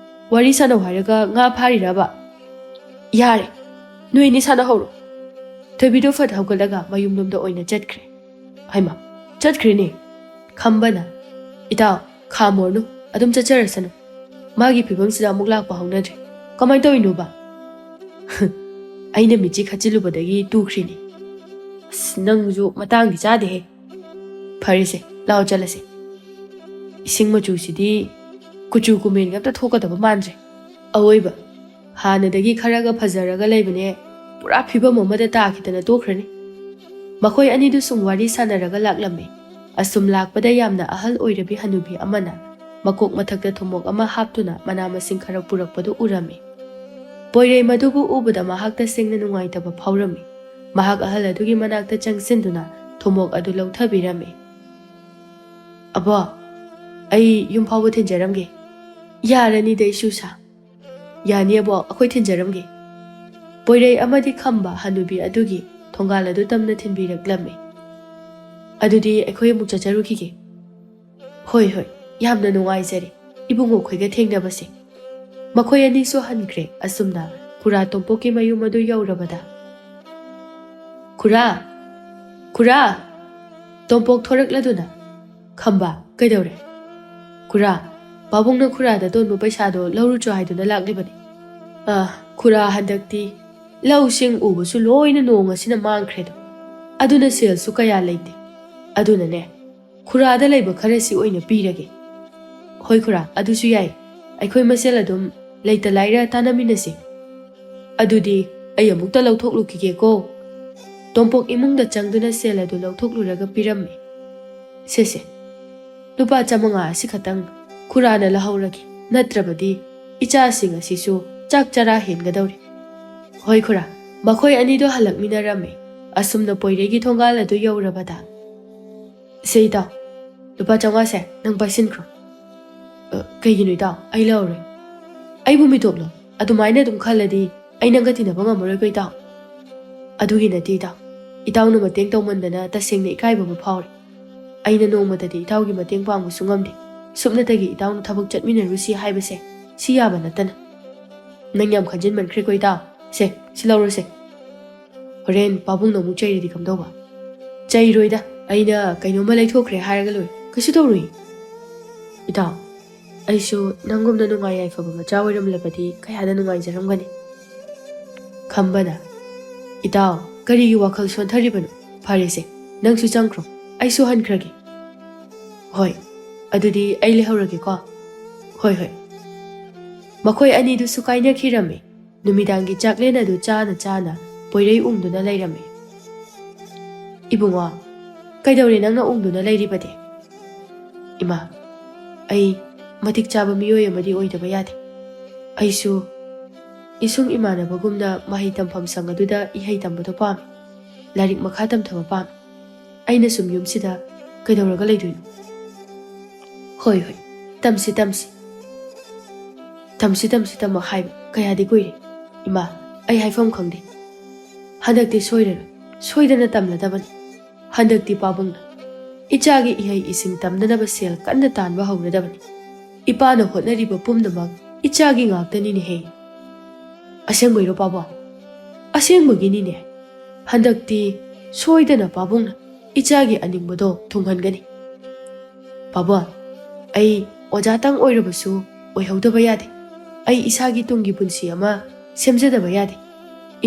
ꯋꯥꯔꯤ ꯁꯥꯟꯅꯧ ꯍꯥꯏꯔꯒ ꯉꯥ ꯐꯥꯔꯤꯔꯕ? ꯌꯥꯔꯦ, ꯅꯣꯏ ꯑꯅꯤ ꯁꯥꯟꯅꯍꯧꯔꯣ꯫" ꯊꯣꯏꯕꯤꯗꯨ ꯐꯠ ꯍꯧꯒꯠꯂꯒ ꯃꯌꯨꯝꯂꯣꯝꯗ ꯑꯣꯏꯅ ꯆꯠꯈ꯭ꯔꯦ꯫ ꯍꯩꯃꯥ, ꯆꯠꯈ꯭ꯔꯦꯅꯦ꯫ ꯈꯝꯕꯅ, "ꯏꯇꯥꯎ, ꯈꯥꯝꯃꯣꯔꯅꯨ, ꯑꯗꯨꯝ ꯆꯠꯆꯔꯁꯅꯨ꯫ ꯃꯥꯒꯤ ꯐꯤꯕꯝꯁꯤꯗ ꯑꯃꯨꯛ ꯂꯥꯛꯄ ꯍꯧꯅꯗ꯭ꯔꯦ꯫ ꯀꯃꯥꯏꯅ ꯇꯧꯔꯤꯅꯣꯕ?" "ꯑꯩꯅ ꯃꯤꯠꯆꯤ ꯈꯠꯆꯤꯜꯂꯨꯕꯗꯒꯤ ꯇꯨꯈ꯭ꯔꯤꯅꯤ꯫" "ꯑꯁ, ꯅꯪꯁꯨ ꯃꯇꯥꯡꯗꯤ ꯆꯥꯗꯦꯍꯦ꯫ ꯐꯔꯦꯁꯦ, ꯂꯥꯛꯑꯣ ꯆꯠꯂꯁꯦ꯫ ꯏꯁꯤꯡ ꯃꯆꯨꯁꯤꯗꯤ ꯀꯨꯆꯨ ꯀꯨꯃꯦꯟꯒ ꯑꯝꯇ ꯊꯣꯛꯀꯗꯕ ꯃꯥꯟꯗ꯭ꯔꯦ꯫ ꯑꯋꯣꯏꯕ, ꯍꯥꯟꯅꯗꯒꯤ ꯈꯔꯒ ꯐꯖꯔꯒ ꯂꯩꯕꯅꯦ, ꯄꯨꯔꯥ ꯐꯤꯕꯝ ꯑꯃꯗ ꯇꯥꯈꯤꯗꯅ ꯇꯣꯛꯈ꯭ꯔꯅꯤ꯫" ꯃꯈꯣꯏ ꯑꯅꯤꯗꯨ ꯁꯨꯝ ꯋꯥꯔꯤ ꯁꯥꯟꯅꯔꯒ ꯂꯥꯛꯂꯝꯃꯤ꯫ ꯑꯁꯨꯝ ꯂꯥꯛꯄꯗ ꯌꯥꯝꯅ ꯑꯍꯜ ꯑꯣꯏꯔꯕꯤ ꯍꯅꯨꯕꯤ ꯑꯃꯅ ꯃꯀꯣꯛ ꯃꯊꯛꯇ ꯊꯨꯝꯃꯣꯛ ꯑꯃ ꯍꯥꯞꯇꯨꯅ ꯃꯅꯥ ꯃꯁꯤꯡ ꯈꯔ ꯄꯨꯔꯛꯄꯗꯨ ꯎꯔꯝꯃꯤ꯫ ꯄꯣꯏꯔꯩ ꯃꯗꯨꯕꯨ ꯎꯕꯗ ꯃꯍꯥꯛ ꯇꯁꯦꯡꯅ ꯅꯨꯡꯉꯥꯏꯇꯕ ꯐꯥꯎꯔꯝꯃꯤ꯫ ꯃꯍꯥꯛ ꯑꯍꯜ ꯑꯗꯨꯒꯤ ꯃꯅꯥꯛꯇ ꯆꯪꯁꯤꯟꯗꯨꯅ ꯊꯨꯝꯃꯣꯛ ꯑꯗꯨ ꯂꯧꯊꯕꯤꯔꯝꯃꯤ꯫ "ꯑꯕꯣ, ꯑꯩ ꯌꯨꯝ ꯐꯥꯎꯕ ꯊꯤꯟꯖꯔꯝꯒꯦ꯫" "ꯌꯥꯔꯅꯤꯗ, ꯏꯁꯨꯁꯥ꯫" "ꯌꯥꯅꯤ ꯑꯕꯣ, ꯑꯩꯈꯣꯏ ꯊꯤꯟꯖꯔꯝꯒꯦ꯫" ꯄꯣꯏꯔꯩ ꯑꯃꯗꯤ ꯈꯝꯕ ꯍꯅꯨꯕꯤ ꯑꯗꯨꯒꯤ ꯊꯣꯡꯒꯥꯜ ꯑꯗꯨ ꯇꯝꯅ ꯊꯤꯟꯕꯤꯔꯛꯂꯝꯃꯤ꯫ "ꯑꯗꯨꯗꯤ ꯑꯩꯈꯣꯏ ꯑꯃꯨꯛ ꯆꯠꯆꯔꯨꯈꯤꯒꯦ꯫" "ꯍꯣꯏ, ꯍꯣꯏ, ꯌꯥꯝꯅ ꯅꯨꯡꯉꯥꯏꯖꯔꯦ ꯏꯕꯨꯡꯉꯣꯈꯣꯏꯒ ꯊꯦꯡꯅꯕꯁꯦ꯫" ꯃꯈꯣꯏ ꯑꯅꯤꯁꯨ ꯍꯟꯈ꯭ꯔꯦ꯫ ꯑꯁꯨꯝꯅ ꯈꯨꯔꯥ ꯇꯣꯝꯄꯣꯛꯀꯤ ꯃꯌꯨꯝ ꯑꯗꯨ ꯌꯧꯔꯕꯗ, "ꯈꯨꯔꯥ! ꯈꯨꯔꯥ!" ꯇꯣꯝꯄꯣꯛ ꯊꯣꯔꯛꯂꯗꯨꯅ, "ꯈꯝꯕ, ꯀꯩꯗꯧꯔꯦ?" "ꯈꯨꯔꯥ, ꯄꯥꯕꯨꯡꯅ ꯈꯨꯔꯥꯗ ꯇꯣꯟꯕ ꯄꯩꯁꯥꯗꯣ ꯂꯧꯔꯨꯆꯣ ꯍꯥꯏꯗꯨꯅ ꯂꯥꯛꯂꯤꯕꯅꯤ꯫" "ꯑ, ꯈꯨꯔꯥ, ꯍꯟꯗꯛꯇꯤ ꯂꯧꯁꯤꯡ ꯎꯕꯁꯨ ꯂꯣꯏꯅ ꯅꯣꯡ ꯑꯁꯤꯅ ꯃꯥꯡꯈ꯭ꯔꯦꯗꯣ꯫ ꯑꯗꯨꯅ ꯁꯦꯜꯁꯨ ꯀꯌꯥ ꯂꯩꯇꯦ꯫ ꯑꯗꯨꯅꯅꯦ, ꯈꯨꯔꯥꯗ ꯂꯩꯕ ꯈꯔꯁꯤ ꯑꯣꯏꯅ ꯄꯤꯔꯒꯦ꯫" "ꯍꯣꯏ ꯈꯨꯔꯥ, ꯑꯗꯨꯁꯨ ꯌꯥꯏ꯫ ꯑꯩꯈꯣꯏ ꯃꯁꯦꯜ ꯑꯗꯨꯝ ꯂꯩꯇ ꯂꯥꯏꯔ ꯇꯥꯟꯅꯃꯤꯟꯅꯁꯤ꯫ ꯑꯗꯨꯗꯤ ꯑꯩ ꯑꯃꯨꯛꯇ ꯂꯧꯊꯣꯛꯂꯨꯈꯤꯒꯦꯀꯣ꯫" ꯇꯣꯝꯄꯣꯛ ꯏꯃꯨꯡꯗ ꯆꯪꯗꯨꯅ ꯁꯦꯜ ꯑꯗꯨ ꯂꯧꯊꯣꯛꯂꯨꯔꯒ ꯄꯤꯔꯝꯃꯤ꯫ "ꯁꯦ, ꯁꯦ, ꯂꯨꯄꯥ ꯆꯥꯃꯉꯥ ꯑꯁꯤꯈꯛꯇꯪ ꯈꯨꯔꯥꯅ ꯂꯧꯍꯧꯔꯒꯦ, ꯅꯠꯇ꯭ꯔꯕꯗꯤ ꯏꯆꯥꯁꯤꯡ ꯑꯁꯤꯁꯨ ꯆꯥꯛ ꯆꯔꯥ ꯍꯦꯟꯒꯗꯧꯔꯦ꯫" "ꯍꯣꯏ ꯈꯨꯔꯥ꯫" ꯃꯈꯣꯏ ꯑꯅꯤꯗꯣ ꯍꯜꯂꯛꯃꯤꯟꯅꯔꯝꯃꯤ꯫ ꯑꯁꯨꯝꯅ ꯄꯣꯏꯔꯩꯒꯤ ꯊꯣꯡꯒꯥꯜ ꯑꯗꯨ ꯌꯧꯔꯕꯗ, "ꯁꯦ ꯏꯇꯥꯎ, ꯂꯨꯄꯥ ꯆꯥꯃꯉꯥꯁꯦ ꯅꯪ ꯄꯥꯏꯁꯤꯟꯈ꯭ꯔꯣ꯫" "ꯑ, ꯀꯩꯒꯤꯅꯣ ꯏꯇꯥꯎ? ꯑꯩ ꯂꯧꯔꯣꯏ꯫" "ꯑꯩꯕꯨ ꯃꯤꯇꯣꯞꯂꯣ? ꯑꯗꯨꯃꯥꯏꯅ ꯑꯗꯨꯝ ꯈꯜꯂꯗꯤ ꯑꯩ ꯅꯪꯒ ꯇꯤꯟꯅꯕ ꯉꯝꯃꯔꯣꯏꯀꯣ ꯏꯇꯥꯎ꯫" "ꯑꯗꯨꯒꯤ ꯅꯠꯇꯦ ꯏꯇꯥꯎ꯫ ꯏꯇꯥꯎꯅ ꯃꯇꯦꯡ ꯇꯧꯃꯟꯗꯅ ꯇꯁꯦꯡꯅ ꯏꯀꯥꯏꯕ ꯑꯃ ꯐꯥꯎꯔꯦ꯫ ꯑꯩꯅ ꯅꯣꯡꯃꯇꯗꯤ ꯏꯇꯥꯎꯒꯤ ꯃꯇꯦꯡ ꯄꯥꯡꯕꯁꯨ ꯉꯝꯗꯦ꯫ ꯁꯨꯞꯅꯇꯒꯤ ꯏꯇꯥꯎꯅ ꯊꯕꯛ ꯆꯠꯃꯤꯟꯅꯔꯨꯁꯤ ꯍꯥꯏꯕꯁꯦ ꯁꯤ ꯌꯥꯕ ꯅꯠꯇꯅ꯫ ꯅꯪ ꯌꯥꯝ ꯈꯟꯖꯤꯟꯃꯟꯈ꯭ꯔꯦꯀꯣ ꯏꯇꯥꯎ꯫ ꯁꯦ, ꯁꯤ ꯂꯧꯔꯣꯁꯦ꯫ ꯍꯣꯔꯦꯟ ꯄꯥꯕꯨꯡꯅ ꯑꯃꯨꯛ ꯆꯩꯔꯗꯤ ꯀꯝꯗꯧꯕ?" "ꯆꯩꯔꯣꯏꯗ, ꯑꯩꯅ ꯀꯩꯅꯣꯝꯃ ꯂꯩꯊꯣꯛꯈ꯭ꯔꯦ ꯍꯥꯏꯔꯒ ꯂꯣꯏꯔꯦ, ꯀꯩꯁꯨ ꯇꯧꯔꯣꯏ꯫" "ꯏꯇꯥꯎ, ꯑꯩꯁꯨ ꯅꯪꯒꯨꯝꯅ ꯅꯨꯡꯉꯥꯏ ꯌꯥꯏꯐꯕ ꯃꯆꯥ ꯑꯣꯏꯔꯝꯂꯕꯗꯤ ꯀꯌꯥꯗ ꯅꯨꯡꯉꯥꯏꯖꯔꯝꯒꯅꯤ꯫" ꯈꯝꯕꯅ, "ꯏꯇꯥꯎ, ꯀꯔꯤꯒꯤ ꯋꯥꯈꯜ ꯁꯣꯟꯊꯔꯤꯕꯅꯣ? ꯐꯔꯦꯁꯦ, ꯅꯪꯁꯨ ꯆꯪꯈ꯭ꯔꯣ, ꯑꯩꯁꯨ ꯍꯟꯈ꯭ꯔꯒꯦ꯫" "ꯍꯣꯏ, ꯑꯗꯨꯗꯤ ꯑꯩ ꯂꯩꯍꯧꯔꯒꯦꯀꯣ꯫" "ꯍꯣꯏ, ꯍꯣꯏ꯫" ꯃꯈꯣꯏ ꯑꯅꯤꯗꯨꯁꯨ ꯀꯥꯏꯅꯈꯤꯔꯝꯃꯤ꯫ ꯅꯨꯃꯤꯗꯥꯡꯒꯤ ꯆꯥꯛꯂꯦꯟ ꯑꯗꯨ ꯆꯥꯅ ꯆꯥꯅ ꯄꯣꯏꯔꯩ ꯎꯪꯗꯨꯅ ꯂꯩꯔꯝꯃꯤ꯫ "ꯏꯕꯨꯡꯉꯣ, ꯀꯩꯗꯧꯔꯦ ꯅꯪꯅ ꯎꯪꯗꯨꯅ ꯂꯩꯔꯤꯕꯗꯤ?" "ꯏꯃꯥ, ꯑꯩ ꯃꯇꯤꯛ ꯆꯥꯕ ꯃꯤꯑꯣꯏ ꯑꯃꯗꯤ ꯑꯣꯏꯗꯕ ꯌꯥꯗꯦ꯫ ꯑꯩꯁꯨ ꯏꯁꯨꯡ ꯏꯃꯥꯟꯅꯕꯒꯨꯝꯅ ꯃꯍꯩ ꯇꯝꯐꯝ ꯁꯪ ꯑꯗꯨꯗ ꯏꯍꯩ ꯇꯝꯕꯗꯣ ꯄꯥꯝꯃꯤ꯫ ꯂꯥꯏꯔꯤꯛ ꯃꯈꯥ ꯇꯝꯊꯕ ꯄꯥꯝꯃꯤ꯫ ꯑꯩꯅ ꯁꯨꯝ ꯌꯨꯝꯁꯤꯗ ꯀꯩꯗꯧꯔꯒ ꯂꯩꯗꯣꯏꯅꯣ?" "ꯍꯣꯏ, ꯍꯣꯏ, ꯇꯝꯁꯤ, ꯇꯝꯁꯤ꯫" "ꯇꯝꯁꯤ, ꯇꯝꯁꯤ, ꯇꯝꯃꯣ ꯍꯥꯏꯕ ꯀꯌꯥꯗꯤ ꯀꯨꯏꯔꯦ꯫ ꯏꯃꯥ, ꯑꯩ ꯍꯥꯏꯐꯝ ꯈꯪꯗꯦ꯫ ꯍꯟꯗꯛꯇꯤ ꯁꯣꯏꯔꯔꯣꯏ, ꯁꯣꯏꯗꯅ ꯇꯝꯂꯗꯕꯅꯤ꯫ ꯍꯟꯗꯛꯇꯤ ꯄꯥꯕꯨꯡꯅ ꯏꯆꯥꯒꯤ ꯏꯍꯩ ꯏꯁꯤꯡ ꯇꯝꯅꯅꯕ ꯁꯦꯜ ꯀꯟꯅ ꯇꯥꯟꯕ ꯍꯧꯔꯗꯕꯅꯤ꯫ ꯏꯄꯥꯅ ꯍꯣꯠꯅꯔꯤꯕ ꯄꯨꯝꯅꯃꯛ ꯏꯆꯥꯒꯤ ꯉꯥꯛꯇꯅꯤꯅꯦꯍꯦ꯫" "ꯑꯁꯦꯡꯕꯩꯔꯣ ꯄꯥꯕꯨꯡ?" "ꯑꯁꯦꯡꯕꯒꯤꯅꯤꯅꯦ꯫ ꯍꯟꯗꯛꯇꯤ ꯁꯣꯏꯗꯅ ꯄꯥꯕꯨꯡꯅ ꯏꯆꯥꯒꯤ ꯑꯅꯤꯡꯕꯗꯣ ꯊꯨꯡꯍꯟꯒꯅꯤ꯫ ꯄꯥꯕꯨꯡ, ꯑꯩ ꯑꯣꯖꯥꯇꯪ ꯑꯣꯏꯔꯕꯁꯨ ꯑꯣꯏꯍꯧꯗꯕ ꯌꯥꯗꯦ꯫ ꯑꯩ ꯏꯁꯥꯒꯤ ꯇꯨꯡꯒꯤ ꯄꯨꯟꯁꯤ ꯑꯃ ꯁꯦꯝꯖꯗꯕ ꯌꯥꯗꯦ꯫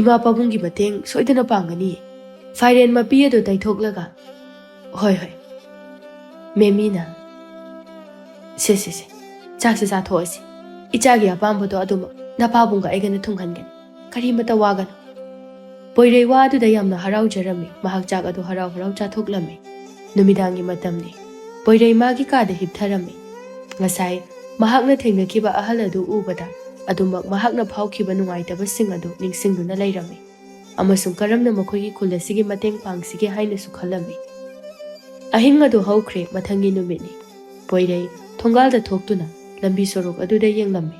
ꯏꯃꯥ ꯄꯥꯕꯨꯡꯒꯤ ꯃꯇꯦꯡ ꯁꯣꯏꯗꯅ ꯄꯥꯡꯒꯅꯤ꯫" ꯐꯥꯏꯔꯦꯟ ꯃꯄꯤ ꯑꯗꯨ ꯇꯩꯊꯣꯛꯂꯒ, "ꯍꯣꯏ, ꯍꯣꯏ, ꯃꯦꯃꯤꯅ, ꯁꯦ, ꯁꯦ, ꯁꯦ, ꯆꯥꯛꯁꯦ ꯆꯥꯊꯣꯛꯑꯁꯤ꯫ ꯏꯆꯥꯒꯤ ꯑꯄꯥꯝꯕꯗꯣ ꯑꯗꯨꯃꯛ ꯅꯄꯥꯕꯨꯡꯒ ꯑꯩꯒꯅ ꯊꯨꯡꯍꯟꯒꯅꯤ꯫ ꯀꯔꯤꯃꯇ ꯋꯥꯒꯅꯨ꯫" ꯄꯣꯏꯔꯩ ꯋꯥ ꯑꯗꯨꯗ ꯌꯥꯝꯅ ꯍꯔꯥꯎꯖꯔꯝꯃꯤ꯫ ꯃꯍꯥꯛ ꯆꯥꯛ ꯑꯗꯨ ꯍꯔꯥꯎ ꯍꯔꯥꯎ ꯆꯥꯊꯣꯛꯂꯝꯃꯤ꯫ ꯅꯨꯃꯤꯗꯥꯡꯒꯤ ꯃꯇꯝꯅꯤ꯫ ꯄꯣꯏꯔꯩ ꯃꯥꯒꯤ ꯀꯥꯗ ꯍꯤꯞꯊꯔꯝꯃꯤ꯫ ꯉꯁꯥꯏ ꯃꯍꯥꯛꯅ ꯊꯦꯡꯅꯈꯤꯕ ꯑꯍꯜ ꯑꯗꯨ ꯎꯕꯗ ꯑꯗꯨꯃꯛ ꯃꯍꯥꯛꯅ ꯐꯥꯎꯈꯤꯕ ꯅꯨꯡꯉꯥꯏꯇꯕꯁꯤꯡ ꯑꯗꯨ ꯅꯤꯡꯁꯤꯡꯗꯨꯅ ꯂꯩꯔꯝꯃꯤ꯫ ꯑꯃꯁꯨꯡ ꯀꯔꯝꯅ ꯃꯈꯣꯏꯒꯤ ꯈꯨꯜ ꯑꯁꯤꯒꯤ ꯃꯇꯦꯡ ꯄꯥꯡꯁꯤꯒꯦ ꯍꯥꯏꯅꯁꯨ ꯈꯜꯂꯝꯃꯤ꯫ ꯑꯍꯤꯡ ꯑꯗꯨ ꯍꯧꯈ꯭ꯔꯦ, ꯃꯊꯪꯒꯤ ꯅꯨꯃꯤꯠꯅꯤ꯫ ꯄꯣꯏꯔꯩ ꯊꯣꯡꯒꯥꯜꯗ ꯊꯣꯛꯇꯨꯅ ꯂꯝꯕꯤ ꯁꯣꯔꯣꯛ ꯑꯗꯨꯗ ꯌꯦꯡꯂꯝꯃꯤ꯫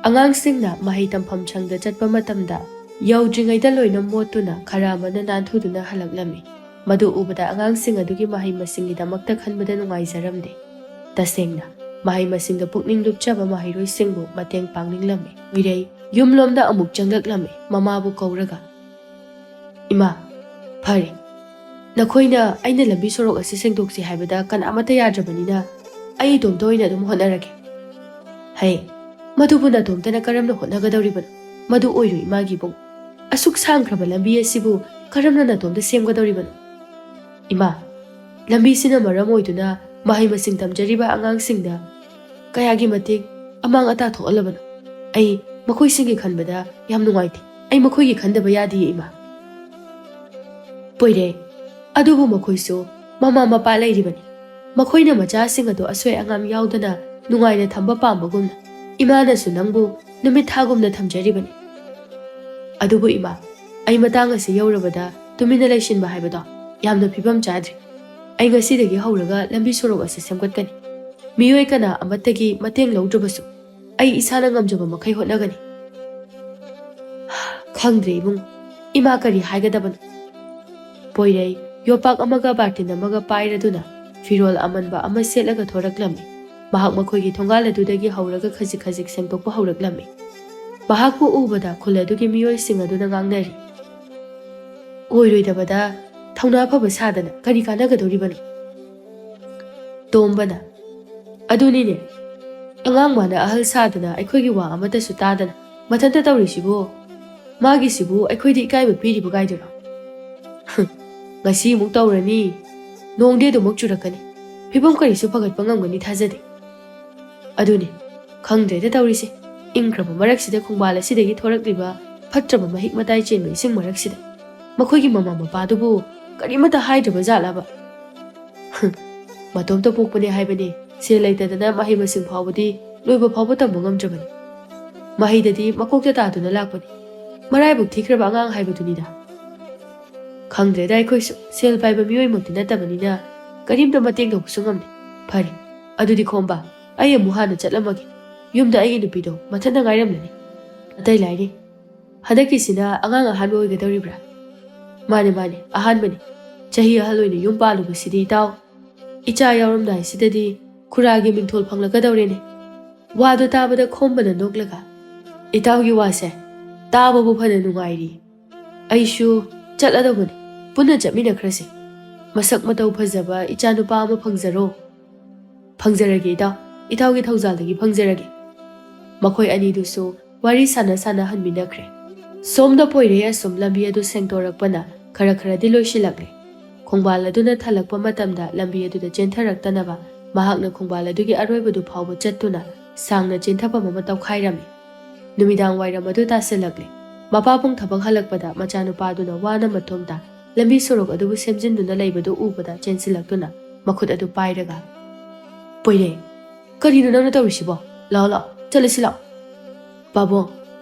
ꯑꯉꯥꯡꯁꯤꯡꯅ ꯃꯍꯩ ꯇꯝꯐꯝ ꯁꯪꯗ ꯆꯠꯄ ꯃꯇꯝꯗ ꯌꯧꯗ꯭ꯔꯤꯉꯩꯗ ꯂꯣꯏꯅ ꯃꯣꯠꯇꯨꯅ ꯈꯔ ꯑꯃꯅ ꯅꯥꯟꯊꯨꯗꯨꯅ ꯍꯜꯂꯛꯂꯝꯃꯤ꯫ ꯃꯗꯨ ꯎꯕꯗ ꯑꯉꯥꯡꯁꯤꯡ ꯑꯗꯨꯒꯤ ꯃꯍꯩ ꯃꯁꯤꯡꯒꯤꯗꯃꯛꯇ ꯈꯟꯕꯗ ꯅꯨꯡꯉꯥꯏꯖꯔꯝꯗꯦ꯫ ꯇꯁꯦꯡꯅ, ꯃꯍꯩ ꯃꯁꯤꯡꯗ ꯄꯨꯛꯅꯤꯡ ꯂꯨꯞꯆꯕ ꯃꯍꯩꯔꯣꯏꯁꯤꯡꯕꯨ ꯃꯇꯦꯡ ꯄꯥꯡꯅꯤꯡꯂꯝꯃꯤ꯫ ꯄꯣꯏꯔꯩ ꯌꯨꯝꯂꯣꯝꯗ ꯑꯃꯨꯛ ꯆꯪꯂꯛꯂꯝꯃꯤ, ꯃꯃꯥꯕꯨ ꯀꯧꯔꯒ, "ꯏꯃꯥ, ꯐꯔꯦ, ꯅꯈꯣꯏꯅ ꯑꯩꯅ ꯂꯝꯕꯤ ꯁꯣꯔꯣꯛ ꯑꯁꯤ ꯁꯦꯡꯗꯣꯛꯁꯤ ꯍꯥꯏꯕꯗ ꯀꯅꯥꯃꯠꯇ ꯌꯥꯗ꯭ꯔꯕꯅꯤꯅ ꯑꯩ ꯏꯇꯣꯝꯇ ꯑꯣꯏꯅ ꯑꯗꯨꯝ ꯍꯣꯠꯅꯔꯒꯦ꯫" "ꯍꯩ, ꯃꯗꯨꯕꯨ ꯅꯇꯣꯝꯇꯅ ꯀꯔꯝꯅ ꯍꯣꯠꯅꯒꯗꯧꯔꯤꯕꯅꯣ? ꯃꯗꯨ ꯑꯣꯏꯔꯣꯏ, ꯏꯃꯥꯒꯤ ꯏꯕꯨꯡ꯫ ꯑꯁꯨꯛ ꯁꯥꯡꯈ꯭ꯔꯕ ꯂꯝꯕꯤ ꯑꯁꯤꯕꯨ ꯀꯔꯝꯅ ꯅꯇꯣꯝꯇ ꯁꯦꯝꯒꯗꯧꯔꯤꯕꯅꯣ? ꯏꯃꯥ, ꯂꯝꯕꯤꯁꯤꯅ ꯃꯔꯝ ꯑꯣꯏꯗꯨꯅ ꯃꯍꯩ ꯃꯁꯤꯡ ꯇꯝꯖꯔꯤꯕ ꯑꯉꯥꯡꯁꯤꯡꯗ ꯀꯌꯥꯒꯤ ꯃꯇꯤꯛ ꯑꯃꯥꯡ ꯑꯇꯥ ꯊꯣꯛꯍꯜꯂꯕꯅꯣ? ꯑꯩ ꯃꯈꯣꯏꯁꯤꯡꯒꯤ ꯈꯟꯕꯗ ꯌꯥꯝ ꯅꯨꯡꯉꯥꯏꯇꯦ꯫ ꯑꯩ ꯃꯈꯣꯏꯒꯤ ꯈꯟꯗꯕ ꯌꯥꯗꯤꯌꯦ, ꯏꯃꯥ꯫" "ꯄꯣꯏꯔꯦ, ꯑꯗꯨꯕꯨ ꯃꯈꯣꯏꯁꯨ ꯃꯃꯥ ꯃꯄꯥ ꯂꯩꯔꯤꯕꯅꯤ꯫ ꯃꯈꯣꯏꯅ ꯃꯆꯥꯁꯤꯡ ꯑꯗꯨ ꯑꯁꯣꯏ ꯑꯉꯥꯝ ꯌꯥꯎꯗꯅ ꯅꯨꯡꯉꯥꯏꯅ ꯊꯝꯕ ꯄꯥꯝꯕꯒꯨꯝꯅ ꯏꯃꯥꯅꯁꯨ ꯅꯪꯕꯨ ꯅꯨꯃꯤꯠ ꯊꯥꯒꯨꯝꯅ ꯊꯝꯖꯔꯤꯕꯅꯤ꯫ ꯑꯗꯨꯕꯨ ꯏꯃꯥ, ꯑꯩ ꯃꯇꯥꯡ ꯑꯁꯤ ꯌꯧꯔꯕꯗ ꯇꯨꯃꯤꯟꯅ ꯂꯩꯁꯤꯟꯕ ꯍꯥꯏꯕꯗꯣ ꯌꯥꯝꯅ ꯐꯤꯕꯝ ꯆꯥꯗ꯭ꯔꯦ꯫ ꯑꯩ ꯉꯁꯤꯗꯒꯤ ꯍꯧꯔꯒ ꯂꯝꯕꯤ ꯁꯣꯔꯣꯛ ꯑꯁꯤ ꯁꯦꯝꯒꯠꯀꯅꯤ꯫ ꯃꯤꯑꯣꯏ ꯀꯅꯥ ꯑꯃꯠꯇꯒꯤ ꯃꯇꯦꯡ ꯂꯧꯗ꯭ꯔꯕꯁꯨ ꯑꯩ ꯏꯁꯥꯅ ꯉꯝꯖꯕ ꯃꯈꯩ ꯍꯣꯠꯅꯒꯅꯤ꯫" "ꯈꯪꯗ꯭ꯔꯦ ꯏꯕꯨꯡ, ꯏꯃꯥ ꯀꯔꯤ ꯍꯥꯏꯒꯗꯕꯅꯣ?" ꯄꯣꯏꯔꯩ ꯌꯣꯄꯥꯛ ꯑꯃꯒ ꯕꯥꯔꯇꯤꯟ ꯑꯃꯒ ꯄꯥꯏꯔꯗꯨꯅ ꯐꯤꯔꯣꯜ ꯑꯃꯟꯕ ꯑꯃ ꯁꯦꯠꯂꯒ ꯊꯣꯔꯛꯂꯝꯃꯤ꯫ ꯃꯍꯥꯛ ꯃꯈꯣꯏꯒꯤ ꯊꯣꯡꯒꯥꯜ ꯑꯗꯨꯗꯒꯤ ꯍꯧꯔꯒ ꯈꯖꯤꯛ ꯈꯖꯤꯛ ꯁꯦꯡꯗꯣꯛꯄ ꯍꯧꯔꯛꯂꯝꯃꯤ꯫ ꯃꯍꯥꯛꯄꯨ ꯎꯕꯗ ꯈꯨꯜ ꯑꯗꯨꯒꯤ ꯃꯤꯑꯣꯏꯁꯤꯡ ꯑꯗꯨꯅ ꯉꯥꯡꯅꯔꯤ꯫ "ꯑꯣꯏꯔꯣꯏꯗꯕꯗ ꯊꯧꯅꯥ ꯐꯕ ꯁꯥꯗꯅ ꯀꯔꯤ ꯀꯥꯟꯅꯒꯗꯧꯔꯤꯕꯅꯣ?" ꯇꯣꯝꯕꯅ, "ꯑꯗꯨꯅꯤꯅꯦ, ꯑꯉꯥꯡ ꯃꯥꯅ ꯑꯍꯜ ꯁꯥꯗꯅ ꯑꯩꯈꯣꯏꯒꯤ ꯋꯥ ꯑꯃꯠꯇꯁꯨ ꯇꯥꯗꯅ ꯃꯊꯟꯇ ꯇꯧꯔꯤꯁꯤꯕꯨ, ꯃꯥꯒꯤꯁꯤꯕꯨ ꯑꯩꯈꯣꯏꯗ ꯏꯀꯥꯏꯕ ꯄꯤꯔꯤꯕ ꯀꯥꯏꯗꯨꯔꯣ? ꯍꯨꯝ, ꯉꯁꯤ ꯑꯃꯨꯛ ꯇꯧꯔꯅꯤ, ꯅꯣꯡꯗꯤ ꯑꯗꯨꯃꯛ ꯆꯨꯔꯛꯀꯅꯤ꯫ ꯐꯤꯕꯝ ꯀꯔꯤꯁꯨ ꯐꯒꯠꯄ ꯉꯝꯒꯅꯤ ꯊꯥꯖꯗꯦ꯫ ꯑꯗꯨꯅꯤ, ꯈꯪꯗ꯭ꯔꯦꯗ ꯇꯧꯔꯤꯁꯦ, ꯏꯪꯈ꯭ꯔꯕ ꯃꯔꯛꯁꯤꯗ ꯈꯣꯡꯕꯥꯜ ꯑꯁꯤꯗꯒꯤ ꯊꯣꯔꯛꯂꯤꯕ ꯐꯠꯇ꯭ꯔꯕ ꯃꯍꯤꯛ ꯃꯇꯥꯏ ꯆꯦꯟꯕ ꯏꯁꯤꯡ ꯃꯔꯛꯁꯤꯗ꯫ ꯃꯈꯣꯏꯒꯤ ꯃꯃꯥ ꯃꯄꯥꯗꯨꯕꯨ ꯀꯔꯤꯃꯠꯇ ꯍꯥꯏꯗ꯭ꯔꯕ ꯖꯥꯠꯂꯕ? ꯃꯇꯣꯝꯇ ꯄꯣꯛꯄꯅꯦ ꯍꯥꯏꯕꯅꯤ, ꯁꯦꯜ ꯂꯩꯇꯗꯅ ꯃꯍꯩ ꯃꯁꯤꯡ ꯐꯥꯎꯕꯗꯤ ꯂꯣꯏꯕ ꯐꯥꯎꯕ ꯇꯝꯕ ꯉꯝꯗ꯭ꯔꯕꯅꯤ꯫ ꯃꯍꯩꯗꯗꯤ ꯃꯀꯣꯛꯇ ꯇꯥꯗꯨꯅ ꯂꯥꯛꯄꯅꯤ꯫ ꯃꯔꯥꯏꯕꯛ ꯊꯤꯈ꯭ꯔꯕ ꯑꯉꯥꯡ ꯍꯥꯏꯕꯗꯨꯅꯤꯗ꯫ ꯈꯪꯗ꯭ꯔꯦꯗ, ꯑꯩꯈꯣꯏꯁꯨ ꯁꯦꯜ ꯄꯥꯏꯕ ꯃꯤꯑꯣꯏꯃꯛꯇꯤ ꯅꯠꯇꯕꯅꯤꯅ ꯀꯔꯤꯝꯇ ꯃꯇꯦꯡ ꯇꯧꯕꯁꯨ ꯉꯝꯗꯦ꯫ ꯐꯔꯦ, ꯑꯗꯨꯗꯤ ꯈꯣꯝꯕ, ꯑꯩ ꯑꯃꯨꯛ ꯍꯥꯟꯅ ꯆꯠꯂꯝꯃꯒꯦ꯫ ꯌꯨꯝꯗ ꯑꯩꯒꯤ ꯅꯨꯄꯤꯗꯣ ꯃꯊꯟꯇ ꯉꯥꯏꯔꯝꯂꯅꯤ꯫ ꯑꯇꯩ ꯂꯥꯏꯔꯤ, ꯍꯟꯗꯛꯀꯤꯁꯤꯅ ꯑꯉꯥꯡ ꯑꯍꯥꯟꯕ ꯑꯣꯏꯒꯗꯧꯔꯤꯕ꯭ꯔꯥ? ꯃꯥꯅꯦ, ꯃꯥꯅꯦ, ꯑꯍꯥꯟꯕꯅꯤ꯫ ꯆꯍꯤ ꯑꯍꯜ ꯑꯣꯏꯅ ꯌꯨꯝ ꯄꯥꯜꯂꯨꯕꯁꯤꯗꯤ ꯏꯇꯥꯎ, ꯏꯆꯥ ꯌꯥꯎꯔꯝꯗꯥꯏꯁꯤꯗꯗꯤ ꯈꯨꯔꯥꯒꯤ ꯃꯤꯡꯊꯣꯜ ꯐꯪꯂꯛꯀꯗꯧꯔꯦꯅꯦ꯫ ꯋꯥꯗꯨ ꯇꯥꯕꯗ ꯈꯣꯝꯕꯅ ꯅꯣꯛꯂꯒ, "ꯏꯇꯥꯎꯒꯤ ꯋꯥꯁꯦ ꯇꯥꯕꯕꯨ ꯐꯅ ꯅꯨꯡꯉꯥꯏꯔꯤ꯫ ꯑꯩꯁꯨ ꯆꯠꯂꯗꯧꯕꯅꯤ, ꯄꯨꯟꯅ ꯆꯠꯃꯤꯟꯅꯈ꯭ꯔꯁꯦ꯫ ꯃꯁꯛ ꯃꯇꯧ ꯐꯖꯕ ꯏꯆꯥꯅꯨꯄꯥ ꯑꯃ ꯐꯪꯖꯔꯣ꯫" "ꯐꯪꯖꯔꯒꯦ ꯏꯇꯥꯎ, ꯏꯇꯥꯎꯒꯤ ꯊꯧꯖꯥꯜꯗꯒꯤ ꯐꯪꯖꯔꯒꯦ꯫" ꯃꯈꯣꯏ ꯑꯅꯤꯗꯨꯁꯨ ꯋꯥꯔꯤ ꯁꯥꯟꯅ ꯁꯥꯟꯅ ꯍꯟꯃꯤꯟꯅꯈ꯭ꯔꯦ꯫ ꯁꯣꯝꯗ ꯄꯣꯏꯔꯩ ꯑꯁꯨꯝ ꯂꯝꯕꯤ ꯑꯗꯨ ꯁꯦꯡꯗꯣꯔꯛꯄꯅ ꯈꯔ ꯈꯔꯗꯤ ꯂꯣꯏꯁꯤꯜꯂꯛꯂꯦ꯫ ꯈꯣꯡꯕꯥꯜ ꯑꯗꯨꯅ ꯊꯜꯂꯛꯄ ꯃꯇꯝꯗ ꯂꯝꯕꯤ ꯑꯗꯨꯗ ꯆꯦꯟꯊꯔꯛꯇꯅꯕ ꯃꯍꯥꯛꯅ ꯈꯣꯡꯕꯥꯜ ꯑꯗꯨꯒꯤ ꯑꯔꯣꯏꯕꯗꯨ ꯐꯥꯎꯕ ꯆꯠꯇꯨꯅ ꯁꯥꯡꯅ ꯆꯦꯟꯊꯐꯝ ꯑꯃ ꯇꯧꯈꯥꯏꯔꯝꯃꯤ꯫ ꯅꯨꯃꯤꯗꯥꯡ ꯋꯥꯏꯔꯝ ꯑꯗꯨ ꯇꯥꯁꯤꯜꯂꯛꯂꯦ꯫ ꯃꯄꯥꯕꯨꯡ ꯊꯕꯛ ꯍꯜꯂꯛꯄꯗ ꯃꯆꯥꯅꯨꯄꯥꯗꯨꯅ ꯋꯥꯅ ꯃꯇꯣꯝꯇ ꯂꯝꯕꯤ ꯁꯣꯔꯣꯛ ꯑꯗꯨꯕꯨ ꯁꯦꯝꯖꯤꯟꯗꯨꯅ ꯂꯩꯕꯗꯨ ꯎꯕꯗ ꯆꯦꯟꯁꯤꯜꯂꯛꯇꯨꯅ ꯃꯈꯨꯠ ꯑꯗꯨ ꯄꯥꯏꯔꯒ, "ꯄꯣꯏꯔꯩ, ꯀꯔꯤꯅꯣ ꯅꯪꯅ ꯇꯧꯔꯤꯁꯤꯕꯣ? ꯂꯥꯛꯑꯣ, ꯂꯥꯛꯑꯣ, ꯆꯠꯂꯁꯤ ꯂꯥꯛꯑꯣ꯫" "ꯄꯥꯕꯨꯡ,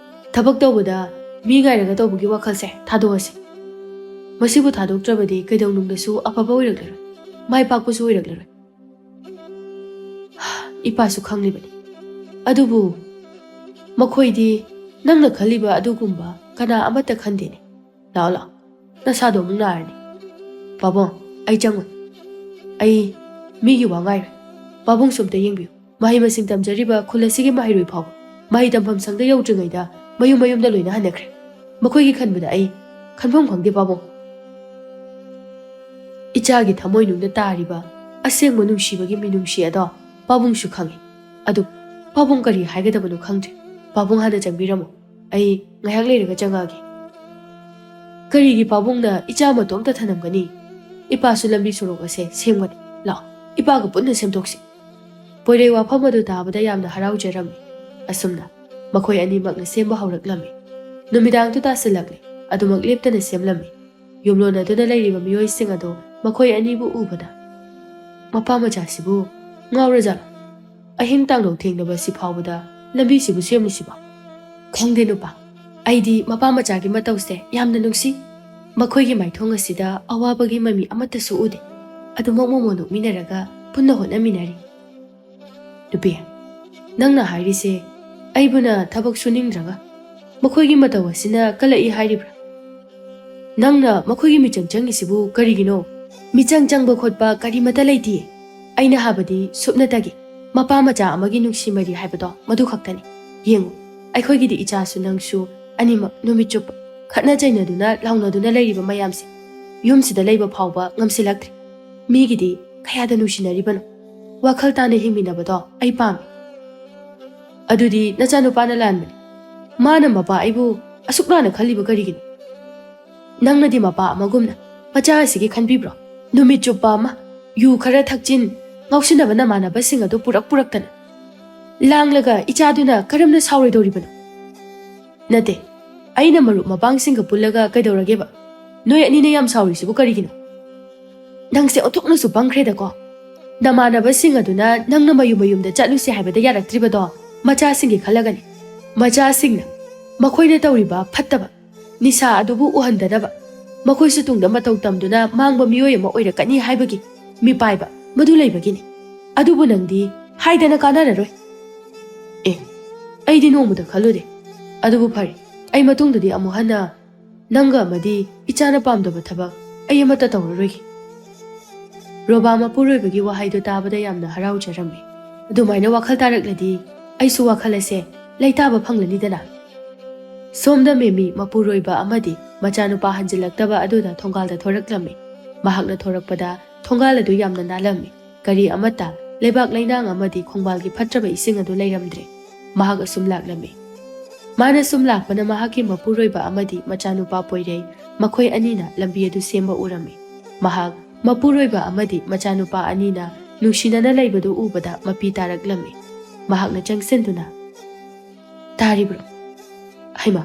ꯊꯕꯛ ꯇꯧꯕꯗ ꯃꯤ ꯉꯥꯏꯔꯒ ꯇꯧꯕꯒꯤ ꯋꯥꯈꯜꯁꯦ ꯊꯥꯗꯣꯛꯑꯁꯤ꯫ ꯃꯁꯤꯕꯨ ꯊꯥꯗꯣꯛꯇ꯭ꯔꯕꯗꯤ ꯀꯩꯗꯧꯅꯨꯡꯗꯁꯨ ꯑꯐꯕ ꯑꯣꯏꯔꯛꯂꯔꯣꯏ, ꯃꯥꯏ ꯄꯥꯛꯄꯁꯨ ꯑꯣꯏꯔꯛꯂꯔꯣꯏ꯫" "ꯏꯄꯥꯁꯨ ꯈꯪꯂꯤꯕꯅꯤ, ꯑꯗꯨꯕꯨ ꯃꯈꯣꯏꯗꯤ ꯅꯪꯅ ꯈꯜꯂꯤꯕ ꯑꯗꯨꯒꯨꯝꯕ ꯀꯅꯥ ꯑꯃꯠꯇ ꯈꯟꯗꯦꯅꯦ꯫ ꯂꯥꯛꯑꯣ, ꯂꯥꯛꯑꯣ, ꯅꯁꯥꯗꯣ ꯑꯃꯨꯛ ꯅꯥꯔꯅꯤ꯫" "ꯄꯥꯕꯨꯡ, ꯑꯩ ꯆꯪꯉꯣꯏ꯫ ꯑꯩ ꯃꯤꯒꯤ ꯋꯥ ꯉꯥꯏꯔꯣꯏ꯫ ꯄꯥꯕꯨꯡꯁꯨ ꯑꯝꯇ ꯌꯦꯡꯕꯤꯌꯨ꯫ ꯃꯍꯩ ꯃꯁꯤꯡ ꯇꯝꯖꯔꯤꯕ ꯈꯨꯜ ꯑꯁꯤꯒꯤ ꯃꯍꯩꯔꯣꯏ ꯐꯥꯎꯕ ꯃꯍꯩ ꯇꯝꯐꯝ ꯁꯪꯗ ꯌꯧꯗ꯭ꯔꯤꯉꯩꯗ ꯃꯌꯨꯝ ꯃꯌꯨꯝꯗ ꯂꯣꯏꯅ ꯍꯟꯅꯈ꯭ꯔꯦ꯫ ꯃꯈꯣꯏꯒꯤ ꯈꯟꯕꯗ ꯑꯩ ꯈꯟꯐꯝ ꯈꯪꯗꯦ, ꯄꯥꯕꯨꯡ꯫" ꯏꯆꯥꯒꯤ ꯊꯃꯣꯏꯅꯨꯡꯗ ꯇꯥꯔꯤꯕ ꯑꯁꯦꯡꯕ ꯅꯨꯡꯁꯤꯕꯒꯤ ꯃꯤꯅꯨꯡꯁꯤ ꯑꯗꯣ ꯄꯥꯕꯨꯡꯁꯨ ꯈꯪꯏ꯫ ꯑꯗꯨ ꯄꯥꯕꯨꯡ ꯀꯔꯤ ꯍꯥꯏꯒꯗꯕꯅꯣ ꯈꯪꯗ꯭ꯔꯦ꯫ "ꯄꯥꯕꯨꯡ ꯍꯥꯟꯅ ꯆꯪꯕꯤꯔꯝꯃꯣ, ꯑꯩ ꯉꯥꯏꯍꯥꯛ ꯂꯩꯔꯒ ꯆꯪꯉꯛꯑꯒꯦ꯫" "ꯀꯔꯤꯒꯤ ꯄꯥꯕꯨꯡꯅ ꯏꯆꯥ ꯃꯇꯣꯝꯇ ꯊꯅꯝꯒꯅꯤ? ꯏꯄꯥꯁꯨ ꯂꯝꯕꯤ ꯁꯣꯔꯣꯛ ꯑꯁꯦ ꯁꯦꯝꯒꯅꯤ꯫ ꯂꯥꯛꯑꯣ, ꯏꯄꯥꯒ ꯄꯨꯟꯅ ꯁꯦꯝꯗꯣꯛꯁꯤ꯫" ꯄꯣꯏꯔꯩ ꯋꯥꯐꯝ ꯑꯗꯨ ꯇꯥꯕꯗ ꯌꯥꯝꯅ ꯍꯔꯥꯎꯖꯔꯝꯃꯤ꯫ ꯑꯁꯨꯝꯅ ꯃꯈꯣꯏ ꯑꯅꯤꯃꯛꯅ ꯁꯦꯝꯕ ꯍꯧꯔꯛꯂꯝꯃꯤ꯫ ꯅꯨꯃꯤꯗꯥꯡꯗꯨ ꯇꯥꯁꯤꯜꯂꯛꯂꯦ꯫ ꯑꯗꯨꯃꯛ ꯂꯦꯞꯇꯅ ꯁꯦꯝꯂꯝꯃꯤ꯫ ꯌꯨꯝꯂꯣꯟꯅꯗꯨꯅ ꯂꯩꯔꯤꯕ ꯃꯤꯑꯣꯏꯁꯤꯡ ꯑꯗꯣ ꯃꯈꯣꯏ ꯑꯅꯤꯕꯨ ꯎꯕꯗ, "ꯃꯄꯥ ꯃꯆꯥꯁꯤꯕꯨ ꯉꯥꯎꯔꯖꯥꯠꯂꯣ? ꯑꯍꯤꯡ ꯇꯥꯡꯂꯧ ꯊꯦꯡꯂꯕꯁꯤ ꯐꯥꯎꯕꯗ ꯂꯝꯕꯤꯁꯤꯕꯨ ꯁꯦꯝꯂꯤꯁꯤꯕꯣ?" "ꯈꯪꯗꯦ ꯅꯨꯄꯥ, ꯑꯩꯗꯤ ꯃꯄꯥ ꯃꯆꯥꯒꯤ ꯃꯇꯧꯁꯦ ꯌꯥꯝꯅ ꯅꯨꯡꯁꯤ꯫ ꯃꯈꯣꯏꯒꯤ ꯃꯥꯏꯊꯣꯡ ꯑꯁꯤꯗ ꯑꯋꯥꯕꯒꯤ ꯃꯃꯤ ꯑꯃꯠꯇꯁꯨ ꯎꯗꯦ꯫ ꯑꯗꯨꯃꯛ ꯃꯣꯃꯣꯟ ꯅꯣꯛꯃꯤꯟꯅꯔꯒ ꯄꯨꯟꯅ ꯍꯣꯠꯅꯃꯤꯟꯅꯔꯤ꯫" "ꯅꯨꯄꯤ, ꯅꯪꯅ ꯍꯥꯏꯔꯤꯁꯦ ꯑꯩꯕꯨꯅ ꯊꯕꯛ ꯁꯨꯅꯤꯡꯗ꯭ꯔꯒ ꯃꯈꯣꯏꯒꯤ ꯃꯇꯧ ꯑꯁꯤꯅ ꯀꯜꯂꯛꯏ ꯍꯥꯏꯔꯤꯕ꯭ꯔꯥ? ꯅꯪꯅ ꯃꯈꯣꯏꯒꯤ ꯃꯤꯆꯪ ꯆꯪꯉꯤꯁꯤꯕꯨ ꯀꯔꯤꯒꯤꯅꯣ?" "ꯃꯤꯆꯪ ꯆꯪꯕ ꯈꯣꯠꯄ ꯀꯔꯤꯃꯠꯇ ꯂꯩꯇꯤꯌꯦ꯫ ꯑꯩꯅ ꯍꯥꯏꯕꯗꯤ ꯁꯨꯞꯅꯇꯒꯤ ꯃꯄꯥ ꯃꯆꯥ ꯑꯃꯒꯤ ꯅꯨꯡꯁꯤ ꯃꯔꯤ ꯍꯥꯏꯕꯗꯣ ꯃꯗꯨ ꯈꯛꯇꯅꯤ꯫ ꯌꯦꯡꯉꯨ, ꯑꯩꯈꯣꯏꯒꯤꯗꯤ ꯏꯆꯥꯁꯨ ꯅꯪꯁꯨ ꯑꯅꯤꯃꯛ ꯅꯨꯃꯤꯠ ꯆꯨꯞꯄ ꯈꯠꯅ ꯆꯩꯅꯗꯨꯅ ꯂꯥꯎꯅꯗꯨꯅ ꯂꯩꯔꯤꯕ ꯃꯌꯥꯝꯁꯦ ꯌꯨꯝꯁꯤꯗ ꯂꯩꯕ ꯐꯥꯎꯕ ꯉꯝꯁꯤꯜꯂꯛꯇ꯭ꯔꯦ꯫ ꯃꯤꯒꯤꯗꯤ ꯀꯌꯥꯗ ꯅꯨꯡꯁꯤꯅꯔꯤꯕꯅꯣ꯫ ꯋꯥꯈꯜ ꯇꯥꯅ ꯍꯤꯡꯃꯤꯟꯅꯕꯗꯣ ꯑꯩ ꯄꯥꯝꯃꯤ꯫" "ꯑꯗꯨꯗꯤ ꯅꯆꯥꯅꯨꯄꯥꯅ ꯂꯥꯟꯕꯅꯤ꯫ ꯃꯥꯅ ꯃꯄꯥ ꯑꯩꯕꯨ ꯑꯁꯨꯛ ꯂꯥꯟꯅ ꯈꯜꯂꯤꯕ ꯀꯔꯤꯒꯤꯅꯣ? ꯅꯪꯅꯗꯤ ꯃꯄꯥ ꯑꯃꯒꯨꯝꯅ ꯃꯆꯥ ꯑꯁꯤꯒꯤ ꯈꯟꯕꯤꯕ꯭ꯔꯣ? ꯅꯨꯃꯤꯠ ꯆꯨꯞꯄ ꯑꯃ ꯌꯨ ꯈꯔ ꯊꯛꯆꯤꯟ, ꯉꯥꯎꯁꯤꯟꯅꯕ ꯅꯃꯥꯟꯅꯕꯁꯤꯡ ꯑꯗꯨ ꯄꯨꯔꯛ ꯄꯨꯔꯛꯇꯅ ꯂꯥꯡꯂꯒ ꯏꯆꯥꯗꯨꯅ ꯀꯔꯝꯅ ꯁꯥꯎꯔꯣꯏꯗꯧꯔꯤꯕꯅꯣ?" "ꯅꯠꯇꯦ, ꯑꯩꯅ ꯃꯔꯨꯞ ꯃꯄꯥꯡꯁꯤꯡꯒ ꯄꯨꯜꯂꯒ ꯀꯩꯗꯧꯔꯒꯦꯕ? ꯅꯣꯏ ꯑꯅꯤꯅ ꯌꯥꯝ ꯁꯥꯎꯔꯤꯁꯤꯕꯨ ꯀꯔꯤꯒꯤꯅꯣ? ꯅꯪꯁꯦ ꯑꯣꯟꯊꯣꯛꯅꯁꯨ ꯄꯪꯈ꯭ꯔꯦꯗꯀꯣ꯫ ꯅꯃꯥꯟꯅꯕꯁꯤꯡ ꯑꯗꯨꯅ ꯅꯪꯅ ꯃꯌꯨꯝ ꯃꯌꯨꯝꯗ ꯆꯠꯂꯨꯁꯤ ꯍꯥꯏꯕꯗ ꯌꯥꯔꯛꯇ꯭ꯔꯤꯕꯗꯣ ꯃꯆꯥꯁꯤꯡꯒꯤ ꯈꯜꯂꯒꯅꯤ꯫ ꯃꯆꯥꯁꯤꯡꯅ ꯃꯈꯣꯏꯅ ꯇꯧꯔꯤꯕ ꯐꯠꯇꯕ ꯅꯤꯁꯥ ꯑꯗꯨꯕꯨ ꯎꯍꯟꯗꯅꯕ ꯃꯈꯣꯏꯁꯨ ꯇꯨꯡꯗ ꯃꯇꯧ ꯇꯝꯗꯨꯅ ꯃꯥꯡꯕ ꯃꯤꯑꯣꯏ ꯑꯃ ꯑꯣꯏꯔꯛꯀꯅꯤ ꯍꯥꯏꯕꯒꯤ ꯃꯤꯄꯥꯏꯕ ꯃꯗꯨ ꯂꯩꯕꯒꯤꯅꯤ꯫ ꯑꯗꯨꯕꯨ ꯅꯪꯗꯤ ꯍꯥꯏꯗꯅ ꯀꯥꯟꯅꯔꯔꯣꯏ꯫" "ꯑꯦ, ꯑꯩꯗꯤ ꯅꯣꯡꯃꯇ ꯈꯜꯂꯨꯗꯦ꯫ ꯑꯗꯨꯕꯨ ꯐꯔꯦ, ꯑꯩ ꯃꯇꯨꯡꯗꯗꯤ ꯑꯃꯨꯛ ꯍꯟꯅ ꯅꯪꯒ ꯑꯃꯗꯤ ꯏꯆꯥꯅ ꯄꯥꯝꯗꯕ ꯊꯕꯛ ꯑꯩ ꯑꯃꯠꯇ ꯇꯧꯔꯔꯣꯏꯒꯦ꯫" ꯔꯣꯕꯥ ꯃꯄꯨꯔꯣꯏꯕꯒꯤ ꯋꯥꯍꯩꯗꯨ ꯇꯥꯕꯗ ꯌꯥꯝꯅ ꯍꯔꯥꯎꯖꯔꯝꯃꯤ꯫ ꯑꯗꯨꯃꯥꯏꯅ ꯋꯥꯈꯜ ꯇꯥꯔꯛꯂꯗꯤ ꯑꯩꯁꯨ ꯋꯥꯈꯜ ꯑꯁꯦ ꯂꯩꯇꯥꯕ ꯐꯪꯂꯅꯤꯗꯅ꯫ ꯁꯣꯝꯗ ꯃꯦꯃꯤ ꯃꯄꯨꯔꯣꯏꯕ ꯑꯃꯗꯤ ꯃꯆꯥꯅꯨꯄꯥ ꯍꯟꯖꯤꯜꯂꯛꯇꯕ ꯑꯗꯨꯗ ꯊꯣꯡꯒꯥꯜꯗ ꯊꯣꯔꯛꯂꯝꯃꯤ꯫ ꯃꯍꯥꯛꯅ ꯊꯣꯔꯛꯄꯗ ꯊꯣꯡꯒꯥꯜ ꯑꯗꯨ ꯌꯥꯝꯅ ꯅꯥꯜꯂꯝꯃꯤ꯫ ꯀꯔꯤ ꯑꯃꯠꯇ, ꯂꯩꯕꯥꯛ ꯂꯩꯅꯥꯡ ꯑꯃꯗꯤ ꯈꯣꯡꯕꯥꯜꯒꯤ ꯐꯠꯇ꯭ꯔꯕ ꯏꯁꯤꯡ ꯑꯗꯨ ꯂꯩꯔꯝꯗ꯭ꯔꯦ꯫ ꯃꯍꯥꯛ ꯑꯁꯨꯝ ꯂꯥꯛꯂꯝꯃꯤ꯫ ꯃꯥꯅ ꯁꯨꯝ ꯂꯥꯛꯄꯅ ꯃꯍꯥꯛꯀꯤ ꯃꯄꯨꯔꯣꯏꯕ ꯑꯃꯗꯤ ꯃꯆꯥꯅꯨꯄꯥ ꯄꯣꯏꯔꯩ, ꯃꯈꯣꯏ ꯑꯅꯤꯅ ꯂꯝꯕꯤ ꯑꯗꯨ ꯁꯦꯝꯕ ꯎꯔꯝꯃꯤ꯫ ꯃꯍꯥꯛ ꯃꯄꯨꯔꯣꯏꯕ ꯑꯃꯗꯤ ꯃꯆꯥꯅꯨꯄꯥ ꯑꯅꯤꯅ ꯅꯨꯡꯁꯤꯅꯅ ꯂꯩꯕꯗꯨ ꯎꯕꯗ ꯃꯄꯤ ꯇꯥꯔꯛꯂꯝꯃꯤ꯫ ꯃꯍꯥꯛꯅ ꯆꯪꯁꯤꯟꯗꯨꯅ, "ꯇꯥꯔꯤꯕ꯭ꯔꯣ? ꯍꯩꯃꯥ,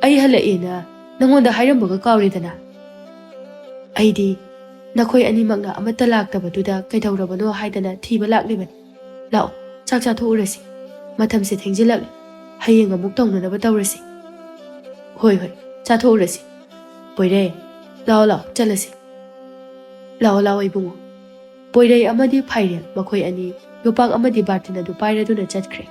ꯑꯩ ꯍꯜꯂꯛꯑꯦꯅ ꯅꯉꯣꯟꯗ ꯍꯥꯏꯔꯝꯕꯒ ꯀꯥꯎꯔꯦꯗꯅ꯫ ꯑꯩꯗꯤ ꯅꯈꯣꯏ ꯑꯅꯤꯃꯛꯅ ꯑꯃꯠꯇ ꯂꯥꯛꯇꯕꯗꯨꯗ ꯀꯩꯗꯧꯔꯕꯅꯣ ꯍꯥꯏꯗꯅ ꯊꯤꯕ ꯂꯥꯛꯂꯤꯕꯅꯤ꯫ ꯂꯥꯛꯑꯣ, ꯆꯥꯛ ꯆꯥꯊꯣꯛꯎꯔꯁꯤ꯫ ꯃꯇꯝꯁꯦ ꯊꯦꯡꯖꯤꯜꯂꯛꯂꯦ꯫ ꯍꯌꯦꯡ ꯑꯃꯨꯛ ꯇꯧꯅꯅꯕ ꯇꯧꯔꯁꯤ꯫ ꯍꯣꯏ, ꯍꯣꯏ, ꯆꯥꯊꯣꯛꯎꯔꯁꯤ꯫ ꯄꯣꯏꯔꯩ, ꯂꯥꯛꯑꯣ, ꯂꯥꯛꯑꯣ, ꯆꯠꯂꯁꯤ꯫ ꯂꯥꯛꯑꯣ, ꯂꯥꯛꯑꯣ, ꯏꯕꯨꯡꯉꯣ꯫ ꯄꯣꯏꯔꯩ ꯑꯃꯗꯤ ꯐꯥꯏꯔꯦꯜ ꯃꯈꯣꯏ ꯑꯅꯤ ꯌꯣꯄꯥꯛ ꯑꯃꯗꯤ ꯕꯥꯔꯇꯤꯟ ꯑꯗꯨ ꯄꯥꯏꯔꯗꯨꯅ ꯆꯠꯈ꯭ꯔꯦ꯫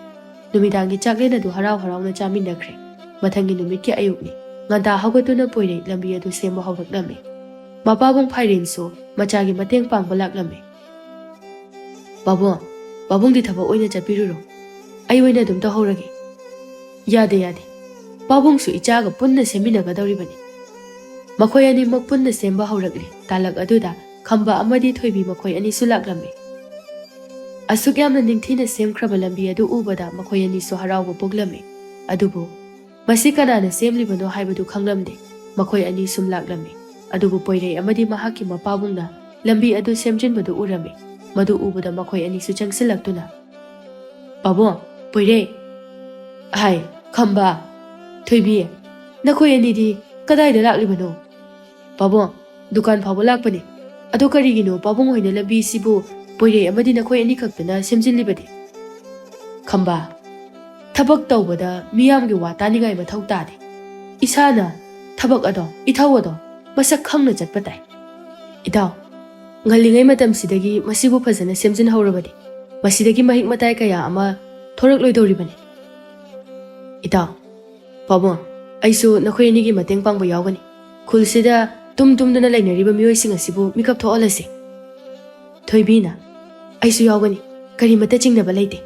ꯅꯨꯃꯤꯗꯥꯡꯒꯤ ꯆꯥꯛꯂꯦꯟ ꯑꯗꯨ ꯍꯔꯥꯎ ꯍꯔꯥꯎꯅ ꯆꯥꯃꯤꯟꯅꯈ꯭ꯔꯦ꯫ ꯃꯊꯪꯒꯤ ꯅꯨꯃꯤꯠꯀꯤ ꯑꯌꯨꯛꯅꯤ꯫ ꯉꯟꯇꯥ ꯍꯧꯒꯠꯇꯨꯅ ꯄꯣꯏꯔꯩ ꯂꯝꯕꯤ ꯑꯗꯨ ꯁꯦꯝꯕ ꯍꯧꯔꯛꯂꯝꯃꯤ꯫ ꯃꯄꯥꯕꯨꯡ ꯐꯥꯏꯔꯦꯟꯁꯨ ꯃꯆꯥꯒꯤ ꯃꯇꯦꯡ ꯄꯥꯡꯕ ꯂꯥꯛꯂꯝꯃꯤ꯫ "ꯄꯥꯕꯨꯡ, ꯄꯥꯕꯨꯡꯗꯤ ꯊꯕꯛ ꯑꯣꯏꯅ ꯆꯠꯄꯤꯔꯨꯔꯣ꯫ ꯑꯩ ꯑꯣꯏꯅ ꯑꯗꯨꯝ ꯇꯧꯍꯧꯔꯒꯦ꯫" "ꯌꯥꯗꯦ, ꯌꯥꯗꯦ꯫ ꯄꯥꯕꯨꯡꯁꯨ ꯏꯆꯥꯒ ꯄꯨꯟꯅ ꯁꯦꯝꯃꯤꯟꯅꯒꯗꯧꯔꯤꯕꯅꯤ꯫" ꯃꯈꯣꯏ ꯑꯅꯤꯃꯛ ꯄꯨꯟꯅ ꯁꯦꯝꯕ ꯍꯧꯔꯛꯂꯤ꯫ ꯇꯥꯂꯛ ꯑꯗꯨꯗ ꯈꯝꯕ ꯑꯃꯗꯤ ꯊꯣꯏꯕꯤ ꯃꯈꯣꯏ ꯑꯅꯤꯁꯨ ꯂꯥꯛꯂꯝꯃꯤ꯫ ꯑꯁꯨꯛ ꯌꯥꯝꯅ ꯅꯤꯡꯊꯤꯅ ꯁꯦꯝꯈ꯭ꯔꯕ ꯂꯝꯕꯤ ꯑꯗꯨ ꯎꯕꯗ ꯃꯈꯣꯏ ꯑꯅꯤꯁꯨ ꯍꯔꯥꯎꯕ ꯄꯣꯛꯂꯝꯃꯤ꯫ ꯑꯗꯨꯕꯨ ꯃꯁꯤ ꯀꯅꯥꯅ ꯁꯦꯝꯂꯤꯕꯅꯣ ꯍꯥꯏꯕꯗꯨ ꯈꯪꯂꯝꯗꯦ꯫ ꯃꯈꯣꯏ ꯑꯅꯤ ꯁꯨꯝ ꯂꯥꯛꯂꯝꯃꯤ꯫ ꯑꯗꯨꯕꯨ ꯄꯣꯏꯔꯩ ꯑꯃꯗꯤ ꯃꯍꯥꯛꯀꯤ ꯃꯄꯥꯕꯨꯡꯅ ꯂꯝꯕꯤ ꯑꯗꯨ ꯁꯦꯝꯖꯤꯟꯕꯗꯨ ꯎꯔꯝꯃꯤ꯫ ꯃꯗꯨ ꯎꯕꯗ ꯃꯈꯣꯏ ꯑꯅꯤꯁꯨ ꯆꯪꯁꯤꯜꯂꯛꯇꯨꯅ, "ꯄꯥꯕꯨꯡ, ꯄꯣꯏꯔꯩ, ꯍꯥꯏ, ꯈꯝꯕ, ꯊꯣꯏꯕꯤ, ꯅꯈꯣꯏ ꯑꯅꯤꯗꯤ ꯀꯗꯥꯏꯗ ꯂꯥꯛꯂꯤꯕꯅꯣ?" "ꯄꯥꯕꯨꯡ, ꯗꯨꯀꯥꯟ ꯐꯥꯎꯕ ꯂꯥꯛꯄꯅꯤ꯫ ꯑꯗꯣ ꯀꯔꯤꯒꯤꯅꯣ ꯄꯥꯕꯨꯡ ꯍꯣꯏꯅ ꯂꯝꯕꯤꯁꯤꯕꯨ ꯄꯣꯏꯔꯩ ꯑꯃꯗꯤ ꯅꯈꯣꯏ ꯑꯅꯤꯈꯛꯇꯅ ꯁꯦꯝꯖꯤꯜꯂꯤꯕꯗꯤ?" "ꯈꯝꯕ, ꯊꯕꯛ ꯇꯧꯕꯗ ꯃꯤꯌꯥꯝꯒꯤ ꯋꯥ ꯇꯥꯅꯤꯡꯉꯥꯏ ꯃꯊꯧ ꯇꯥꯗꯦ꯫ ꯏꯁꯥꯅ ꯊꯕꯛ ꯑꯗꯣ, ꯏꯊꯧ ꯑꯗꯣ ꯃꯁꯛ ꯈꯪꯅ ꯆꯠꯄ ꯇꯥꯏ꯫ ꯏꯇꯥꯎ, ꯉꯜꯂꯤꯉꯩ ꯃꯇꯝꯁꯤꯗꯒꯤ ꯃꯁꯤꯕꯨ ꯐꯖꯅ ꯁꯦꯝꯖꯤꯟꯍꯧꯔꯕꯗꯤ ꯃꯁꯤꯗꯒꯤ ꯃꯍꯤꯛ ꯃꯇꯥꯏ ꯀꯌꯥ ꯑꯃ ꯊꯣꯔꯛꯂꯣꯏꯗꯧꯔꯤꯕꯅꯤ꯫ ꯏꯇꯥꯎ, ꯄꯥꯕꯨꯡ, ꯑꯩꯁꯨ ꯅꯈꯣꯏ ꯑꯅꯤꯒꯤ ꯃꯇꯦꯡ ꯄꯥꯡꯕ ꯌꯥꯎꯒꯅꯤ꯫ ꯈꯨꯜꯁꯤꯗ ꯇꯨꯝ ꯇꯨꯝꯗꯨꯅ ꯂꯩꯅꯔꯤꯕ ꯃꯤꯑꯣꯏꯁꯤꯡ ꯑꯁꯤꯕꯨ ꯃꯤꯀꯞ ꯊꯣꯛꯍꯜꯂꯁꯤ꯫" ꯊꯣꯏꯕꯤꯅ, "ꯑꯩꯁꯨ ꯌꯥꯎꯒꯅꯤ꯫ ꯀꯔꯤꯃꯠꯇ ꯆꯤꯡꯅꯕ ꯂꯩꯇꯦ꯫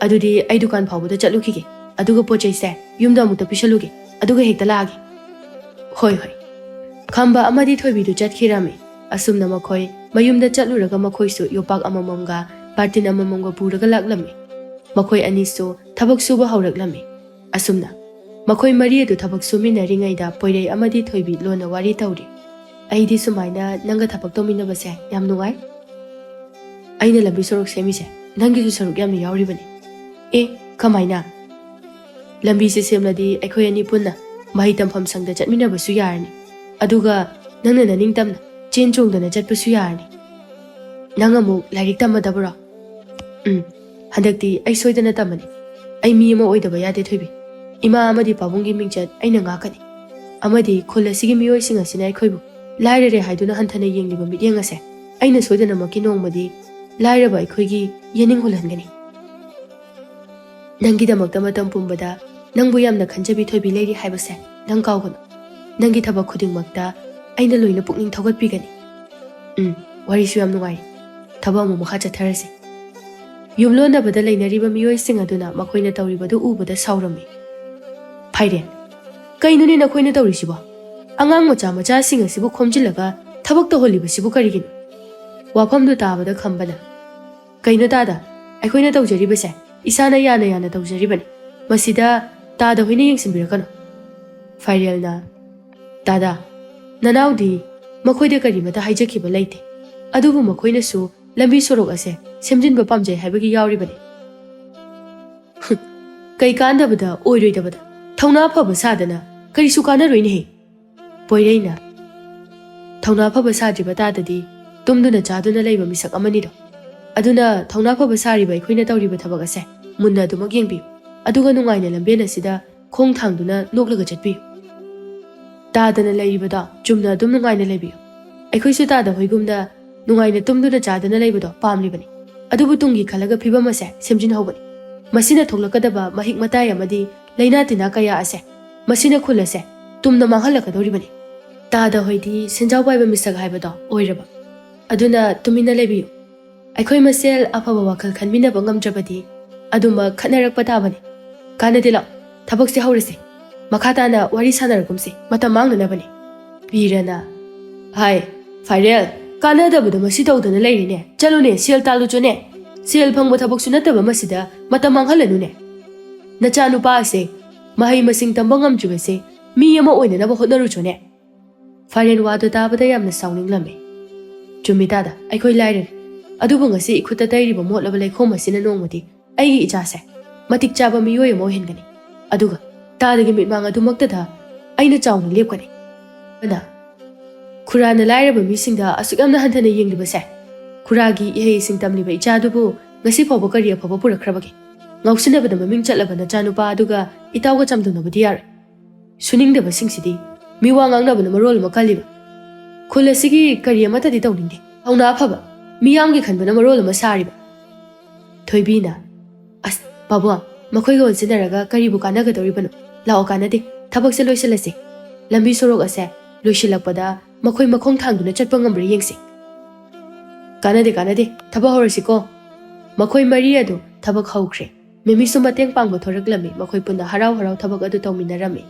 ꯑꯗꯨꯗꯤ ꯑꯩ ꯗꯨꯀꯥꯟ ꯐꯥꯎꯕꯗ ꯆꯠꯂꯨꯈꯤꯒꯦ꯫ ꯑꯗꯨꯒ ꯄꯣꯠ ꯆꯩꯁꯦ ꯌꯨꯝꯗ ꯑꯃꯨꯛꯇ ꯄꯤꯁꯜꯂꯨꯒꯦ꯫ ꯑꯗꯨꯒ ꯍꯦꯛꯇ ꯂꯥꯛꯑꯒꯦ꯫" "ꯍꯣꯏ, ꯍꯣꯏ꯫" ꯈꯝꯕ ꯑꯃꯗꯤ ꯊꯣꯏꯕꯤꯗꯨ ꯆꯠꯈꯤꯔꯝꯃꯤ꯫ ꯑꯁꯨꯝꯅ ꯃꯈꯣꯏ ꯃꯌꯨꯝꯗ ꯆꯠꯂꯨꯔꯒ ꯃꯈꯣꯏꯁꯨ ꯌꯣꯄꯥꯛ ꯑꯃꯃꯝꯒ ꯕꯥꯔꯇꯤꯟ ꯑꯃꯃꯝꯒ ꯄꯨꯔꯒ ꯂꯥꯛꯂꯝꯃꯤ꯫ ꯃꯈꯣꯏ ꯑꯅꯤꯁꯨ ꯊꯕꯛ ꯁꯨꯕ ꯍꯧꯔꯛꯂꯝꯃꯤ꯫ ꯑꯁꯨꯝꯅ ꯃꯈꯣꯏ ꯃꯔꯤ ꯑꯗꯨ ꯊꯕꯛ ꯁꯨꯃꯤꯟꯅꯔꯤꯉꯩꯗ ꯄꯣꯏꯔꯩ ꯑꯃꯗꯤ ꯊꯣꯏꯕꯤ ꯂꯣꯟꯅ ꯋꯥꯔꯤ ꯇꯧꯔꯤ꯫ "ꯑꯩꯗꯤ ꯁꯨꯃꯥꯏꯅ ꯅꯪꯒ ꯊꯕꯛ ꯇꯧꯃꯤꯟꯅꯕꯁꯦ ꯌꯥꯝ ꯅꯨꯡꯉꯥꯏ꯫ ꯑꯩꯅ ꯂꯝꯕꯤ ꯁꯣꯔꯣꯛ ꯁꯦꯝꯃꯤꯁꯦ ꯅꯪꯒꯤꯁꯨ ꯁꯔꯨꯛ ꯌꯥꯝꯅ ꯌꯥꯎꯔꯤꯕꯅꯤ꯫" "ꯑꯦ, ꯀꯃꯥꯏꯅ?" "ꯂꯝꯕꯤꯁꯦ ꯁꯦꯝꯂꯗꯤ ꯑꯩꯈꯣꯏ ꯑꯅꯤ ꯄꯨꯟꯅ ꯃꯍꯩ ꯇꯝꯐꯝ ꯁꯪꯗ ꯆꯠꯃꯤꯟꯅꯕꯁꯨ ꯌꯥꯔꯅꯤ꯫ ꯑꯗꯨꯒ ꯅꯪꯅ ꯅꯅꯤꯡꯇꯝꯅ ꯆꯦꯟ ꯆꯣꯡꯗꯅ ꯆꯠꯄꯁꯨ ꯌꯥꯔꯅꯤ꯫ ꯅꯪ ꯑꯃꯨꯛ ꯂꯥꯏꯔꯤꯛ ꯇꯝꯃꯗꯕ꯭ꯔꯣ? ꯎꯝ, ꯍꯟꯗꯛꯇꯤ ꯑꯩ ꯁꯣꯏꯗꯅ ꯇꯝꯃꯅꯤ꯫ ꯑꯩ ꯃꯤ ꯑꯃ ꯑꯣꯏꯗꯕ ꯌꯥꯗꯦ, ꯊꯣꯏꯕꯤ꯫ ꯏꯃꯥ ꯑꯃꯗꯤ ꯄꯥꯕꯨꯡꯒꯤ ꯃꯤꯡꯆꯠ ꯑꯩꯅ ꯉꯥꯛꯀꯅꯤ꯫ ꯑꯃꯗꯤ ꯈꯨꯜ ꯑꯁꯤꯒꯤ ꯃꯤꯑꯣꯏꯁꯤꯡ ꯑꯁꯤꯅ ꯑꯩꯈꯣꯏꯕꯨ ꯂꯥꯏꯔꯔꯦ ꯍꯥꯏꯗꯨꯅ ꯍꯟꯊꯅ ꯌꯦꯡꯂꯤꯕ ꯃꯤꯠꯌꯦꯡ ꯑꯁꯦ ꯑꯩꯅ ꯁꯣꯏꯗꯅꯃꯛꯀꯤ ꯅꯣꯡꯃꯗꯤ ꯂꯥꯏꯔꯕ ꯑꯩꯈꯣꯏꯒꯤ ꯌꯦꯅꯤꯡ ꯍꯨꯜꯍꯟꯒꯅꯤ꯫ ꯅꯪꯒꯤꯗꯃꯛꯇ ꯃꯇꯝ ꯄꯨꯝꯕꯗ ꯅꯪꯕꯨ ꯌꯥꯝꯅ ꯈꯟꯖꯕꯤ ꯊꯣꯏꯕꯤ ꯂꯩꯔꯤ ꯍꯥꯏꯕꯁꯦ ꯅꯪ ꯀꯥꯎꯒꯅꯨ꯫ ꯅꯪꯒꯤ ꯊꯕꯛ ꯈꯨꯗꯤꯡꯃꯛꯇ ꯑꯩꯅ ꯂꯣꯏꯅ ꯄꯨꯛꯅꯤꯡ ꯊꯧꯒꯠꯄꯤꯒꯅꯤ꯫ ꯎꯝ, ꯋꯥꯔꯤꯁꯨ ꯌꯥꯝ ꯅꯨꯡꯉꯥꯏꯔꯤ꯫ ꯊꯕꯛ ꯑꯃꯨꯛ ꯃꯈꯥ ꯆꯠꯊꯔꯁꯤ꯫ ꯌꯨꯝꯂꯣꯟꯅꯕꯗ ꯂꯩꯅꯔꯤꯕ ꯃꯤꯑꯣꯏꯁꯤꯡ ꯑꯗꯨꯅ ꯃꯈꯣꯏꯅ ꯇꯧꯔꯤꯕꯗꯨ ꯎꯕꯗ ꯁꯥꯎꯔꯝꯃꯤ꯫ ꯐꯥꯏꯔꯦꯟ, ꯀꯩꯅꯣꯅꯦ ꯅꯈꯣꯏꯅ ꯇꯧꯔꯤꯁꯤꯕꯣ? ꯑꯉꯥꯡ ꯃꯆꯥ ꯃꯆꯥꯁꯤꯡ ꯑꯁꯤꯕꯨ ꯈꯣꯝꯖꯤꯜꯂꯒ ꯊꯕꯛ ꯇꯧꯍꯜꯂꯤꯕꯁꯤꯕꯨ ꯀꯔꯤꯒꯤꯅꯣ? ꯋꯥꯐꯝꯗꯨ ꯇꯥꯕꯗ ꯈꯝꯕꯅ, "ꯀꯩꯅꯣ ꯇꯥꯗ, ꯑꯩꯈꯣꯏꯅ ꯇꯧꯖꯔꯤꯕꯁꯦ ꯏꯁꯥꯅ ꯌꯥꯅ ꯌꯥꯅ ꯇꯧꯖꯔꯤꯕꯅꯤ꯫ ꯃꯁꯤꯗ ꯇꯥꯗ ꯍꯣꯏꯅ ꯌꯦꯡꯁꯤꯟꯕꯤꯔꯛꯀꯅꯨ꯫" ꯐꯥꯏꯔꯦꯜꯅ, "ꯇꯥꯗ, ꯅꯅꯥꯎꯗꯤ ꯃꯈꯣꯏꯗ ꯀꯔꯤꯃꯇ ꯍꯥꯏꯖꯈꯤꯕ ꯂꯩꯇꯦ, ꯑꯗꯨꯕꯨ ꯃꯈꯣꯏꯅꯁꯨ ꯂꯝꯕꯤ ꯁꯣꯔꯣꯛ ꯑꯁꯦ ꯁꯦꯝꯖꯤꯟꯕ ꯄꯥꯝꯖꯩ ꯍꯥꯏꯕꯒꯤ ꯌꯥꯎꯔꯤꯕꯅꯤ꯫" "ꯀꯩ ꯀꯥꯟꯗꯕꯗ ꯑꯣꯏꯔꯣꯏꯗꯕꯗ ꯊꯧꯅꯥ ꯐꯕ ꯁꯥꯗꯅ ꯀꯔꯤꯁꯨ ꯀꯥꯟꯅꯔꯣꯏꯅꯦꯍꯦ꯫" ꯄꯣꯏꯔꯩꯅ, "ꯊꯧꯅꯥ ꯐꯕ ꯁꯥꯗ꯭ꯔꯤꯕ ꯇꯥꯗꯗꯤ ꯇꯨꯝꯗꯨꯅ ꯆꯥꯗꯨꯅ ꯂꯩꯕ ꯃꯤꯁꯛ ꯑꯃꯅꯤꯗꯣ꯫ ꯑꯗꯨꯅ ꯊꯧꯅꯥ ꯐꯕ ꯁꯥꯔꯤꯕ ꯑꯩꯈꯣꯏꯅ ꯇꯧꯔꯤꯕ ꯊꯕꯛ ꯑꯁꯦ ꯃꯨꯟꯅ ꯑꯗꯨꯃꯛ ꯌꯦꯡꯕꯤꯌꯨ, ꯑꯗꯨꯒ ꯅꯨꯡꯉꯥꯏꯅ ꯂꯝꯕꯦꯟ ꯑꯁꯤꯗ ꯈꯣꯡ ꯊꯥꯡꯗꯨꯅ ꯅꯣꯛꯂꯒ ꯆꯠꯄꯤꯌꯨ꯫ ꯇꯥꯗꯅ ꯂꯩꯔꯤꯕꯗꯣ ꯆꯨꯝꯅ ꯑꯗꯨꯝ ꯅꯨꯡꯉꯥꯏꯅ ꯂꯩꯕꯤꯌꯨ꯫ ꯑꯩꯈꯣꯏꯁꯨ ꯇꯥꯗ ꯍꯣꯏꯒꯨꯝꯅ ꯅꯨꯡꯉꯥꯏꯅ ꯇꯨꯝꯗꯨꯅ ꯆꯥꯗꯨꯅ ꯂꯩꯕꯗꯣ ꯄꯥꯝꯂꯤꯕꯅꯤ꯫ ꯑꯗꯨꯕꯨ ꯇꯨꯡꯒꯤ ꯈꯜꯂꯒ ꯐꯤꯕꯝ ꯑꯁꯦ ꯁꯦꯝꯖꯤꯟꯍꯧꯕꯅꯤ꯫ ꯃꯁꯤꯅ ꯊꯣꯛꯂꯛꯀꯗꯕ ꯃꯍꯤꯛ ꯃꯇꯥꯏ ꯑꯃꯗꯤ ꯂꯩꯅꯥ ꯇꯤꯟꯅꯥ ꯀꯌꯥ ꯑꯁꯦ ꯃꯁꯤꯅ ꯈꯨꯜ ꯑꯁꯦ ꯇꯨꯝꯅ ꯃꯥꯡꯍꯜꯂꯛꯀꯗꯧꯔꯤꯕꯅꯤ꯫ ꯇꯥꯗ ꯍꯣꯏꯗꯤ ꯁꯦꯟꯖꯥꯎ ꯄꯥꯏꯕ ꯃꯤꯁꯛ ꯍꯥꯏꯕꯗꯣ ꯑꯣꯏꯔꯕ꯫ ꯑꯗꯨꯅ ꯇꯨꯃꯤꯟꯅ ꯂꯩꯕꯤꯌꯨ꯫ ꯑꯩꯈꯣꯏ ꯃꯁꯦꯜ ꯑꯐꯕ ꯋꯥꯈꯜ ꯈꯟꯃꯤꯟꯅꯕ ꯉꯝꯗ꯭ꯔꯕꯗꯤ ꯑꯗꯨꯃꯛ ꯈꯠꯅꯔꯛꯄ ꯇꯥꯕꯅꯤ꯫ ꯀꯥꯟꯅꯗꯦ, ꯂꯥꯛ, ꯊꯕꯛꯁꯦ ꯍꯧꯔꯁꯤ꯫ ꯃꯈꯥ ꯇꯥꯅ ꯋꯥꯔꯤ ꯁꯥꯟꯅꯔꯒꯨꯝꯁꯤ, ꯃꯇꯝ ꯃꯥꯡꯅꯅꯕꯅꯤ꯫" ꯕꯤꯔꯅ, "ꯍꯥꯏ, ꯐꯥꯏꯔꯦꯜ, ꯀꯥꯟꯅꯗꯕꯗ ꯃꯁꯤ ꯇꯧꯗꯅ ꯂꯩꯔꯤꯅꯦ꯫ ꯆꯠꯂꯨꯅꯦ, ꯁꯦꯜ ꯇꯥꯜꯂꯨꯆꯣꯅꯦ꯫ ꯁꯦꯜ ꯐꯪꯕ ꯊꯕꯛꯁꯨ ꯅꯠꯇꯕ ꯃꯁꯤꯗ ꯃꯇꯝ ꯃꯥꯡꯍꯜꯂꯅꯨꯅꯦ꯫ ꯅꯆꯥꯅꯨꯄꯥ ꯑꯁꯦ ꯃꯍꯩ ꯃꯁꯤꯡ ꯇꯝꯕ ꯉꯝꯗ꯭ꯔꯤꯕꯁꯦ ꯃꯤ ꯑꯃ ꯑꯣꯏꯅꯅꯕ ꯍꯣꯠꯅꯔꯨꯆꯣꯅꯦ꯫" ꯐꯥꯏꯔꯦꯟ ꯋꯥꯗꯨ ꯇꯥꯕꯗ ꯌꯥꯝꯅ ꯁꯥꯎꯅꯤꯡꯂꯝꯃꯤ꯫ "ꯆꯨꯝꯃꯤ ꯇꯥꯗ, ꯑꯩꯈꯣꯏ ꯂꯥꯏꯔꯔꯦ꯫ ꯑꯗꯨꯕꯨ ꯉꯁꯤ ꯏꯈꯨꯠꯇ ꯇꯩꯔꯤꯕ ꯃꯣꯠꯂꯕ ꯂꯩꯈꯣꯝ ꯑꯁꯤꯅ ꯅꯣꯡꯃꯗꯤ ꯑꯩꯒꯤ ꯏꯆꯥꯁꯦ ꯃꯇꯤꯛ ꯆꯥꯕ ꯃꯤꯑꯣꯏ ꯑꯃ ꯑꯣꯏꯍꯟꯒꯅꯤ꯫ ꯑꯗꯨꯒ ꯇꯥꯗꯒꯤ ꯃꯤꯠꯃꯥꯡ ꯑꯗꯨꯃꯛꯇꯗ ꯑꯩꯅ ꯆꯥꯎꯅ ꯂꯦꯞꯀꯅꯤ꯫" ꯑꯅ, ꯈꯨꯔꯥꯅ ꯂꯥꯏꯔꯕ ꯃꯤꯁꯤꯡꯗ ꯑꯁꯨꯛ ꯌꯥꯝꯅ ꯍꯟꯊꯅ ꯌꯦꯡꯂꯤꯕꯁꯦ? ꯈꯨꯔꯥꯒꯤ ꯏꯍꯩ ꯏꯁꯤꯡ ꯇꯝꯂꯤꯕ ꯏꯆꯥꯗꯨꯕꯨ ꯉꯁꯤ ꯐꯥꯎꯕ ꯀꯔꯤ ꯑꯐꯕ ꯄꯨꯔꯛꯈ꯭ꯔꯕꯒꯦ? ꯉꯥꯎꯁꯤꯟꯅꯕꯗ ꯃꯃꯤꯡ ꯆꯠꯂꯕ ꯅꯆꯥꯅꯨꯄꯥ ꯑꯗꯨꯒ ꯏꯇꯥꯎꯒ ꯆꯥꯡꯗꯝꯅꯕꯗꯤ ꯌꯥꯔꯣꯏ꯫ ꯁꯨꯅꯤꯡꯗꯕꯁꯤꯡꯁꯤꯗꯤ ꯃꯤ ꯋꯥ ꯉꯥꯡꯅꯕꯅ ꯃꯔꯣꯜ ꯑꯃ ꯀꯜꯂꯤꯕ꯫ ꯈꯨꯜ ꯑꯁꯤꯒꯤ ꯀꯔꯤ ꯑꯃꯠꯇꯗꯤ ꯇꯧꯅꯤꯡꯗꯦ꯫ ꯊꯧꯅꯥ ꯐꯕ, ꯃꯤꯌꯥꯝꯒꯤ ꯈꯟꯕꯅ ꯃꯔꯣꯜ ꯑꯃ ꯁꯥꯔꯤꯕ꯫ ꯊꯣꯏꯕꯤꯅ, "ꯑꯁ, ꯄꯥꯕꯨꯡ, ꯃꯈꯣꯏꯒ ꯑꯣꯟꯁꯤꯟꯅꯔꯒ ꯀꯔꯤꯕꯨ ꯀꯥꯟꯅꯒꯗꯧꯔꯤꯕꯅꯣ? ꯂꯥꯛꯑꯣ, ꯀꯥꯟꯅꯗꯦ꯫ ꯊꯕꯛꯁꯦ ꯂꯣꯏꯁꯤꯜꯂꯁꯦ꯫ ꯂꯝꯕꯤ ꯁꯣꯔꯣꯛ ꯑꯁꯦ ꯂꯣꯏꯁꯤꯜꯂꯛꯄꯗ ꯃꯈꯣꯏ ꯃꯈꯣꯡ ꯊꯥꯡꯗꯨꯅ ꯆꯠꯄ ꯉꯝꯕ꯭ꯔꯥ ꯌꯦꯡꯁꯤ꯫" "ꯀꯥꯟꯅꯗꯦ, ꯀꯥꯟꯅꯗꯦ꯫ ꯊꯕꯛ ꯍꯧꯔꯁꯤꯀꯣ꯫" ꯃꯈꯣꯏ ꯃꯔꯤ ꯑꯗꯨ ꯊꯕꯛ ꯍꯧꯈ꯭ꯔꯦ꯫ ꯃꯦꯃꯤꯁꯨ ꯃꯇꯦꯡ ꯄꯥꯡꯕ ꯊꯣꯔꯛꯂꯝꯃꯤ꯫ ꯃꯈꯣꯏ ꯄꯨꯟꯅ ꯍꯔꯥꯎ ꯍꯔꯥꯎ ꯊꯕꯛ ꯑꯗꯨ ꯇꯧꯃꯤꯟꯅꯔꯝꯃꯤ꯫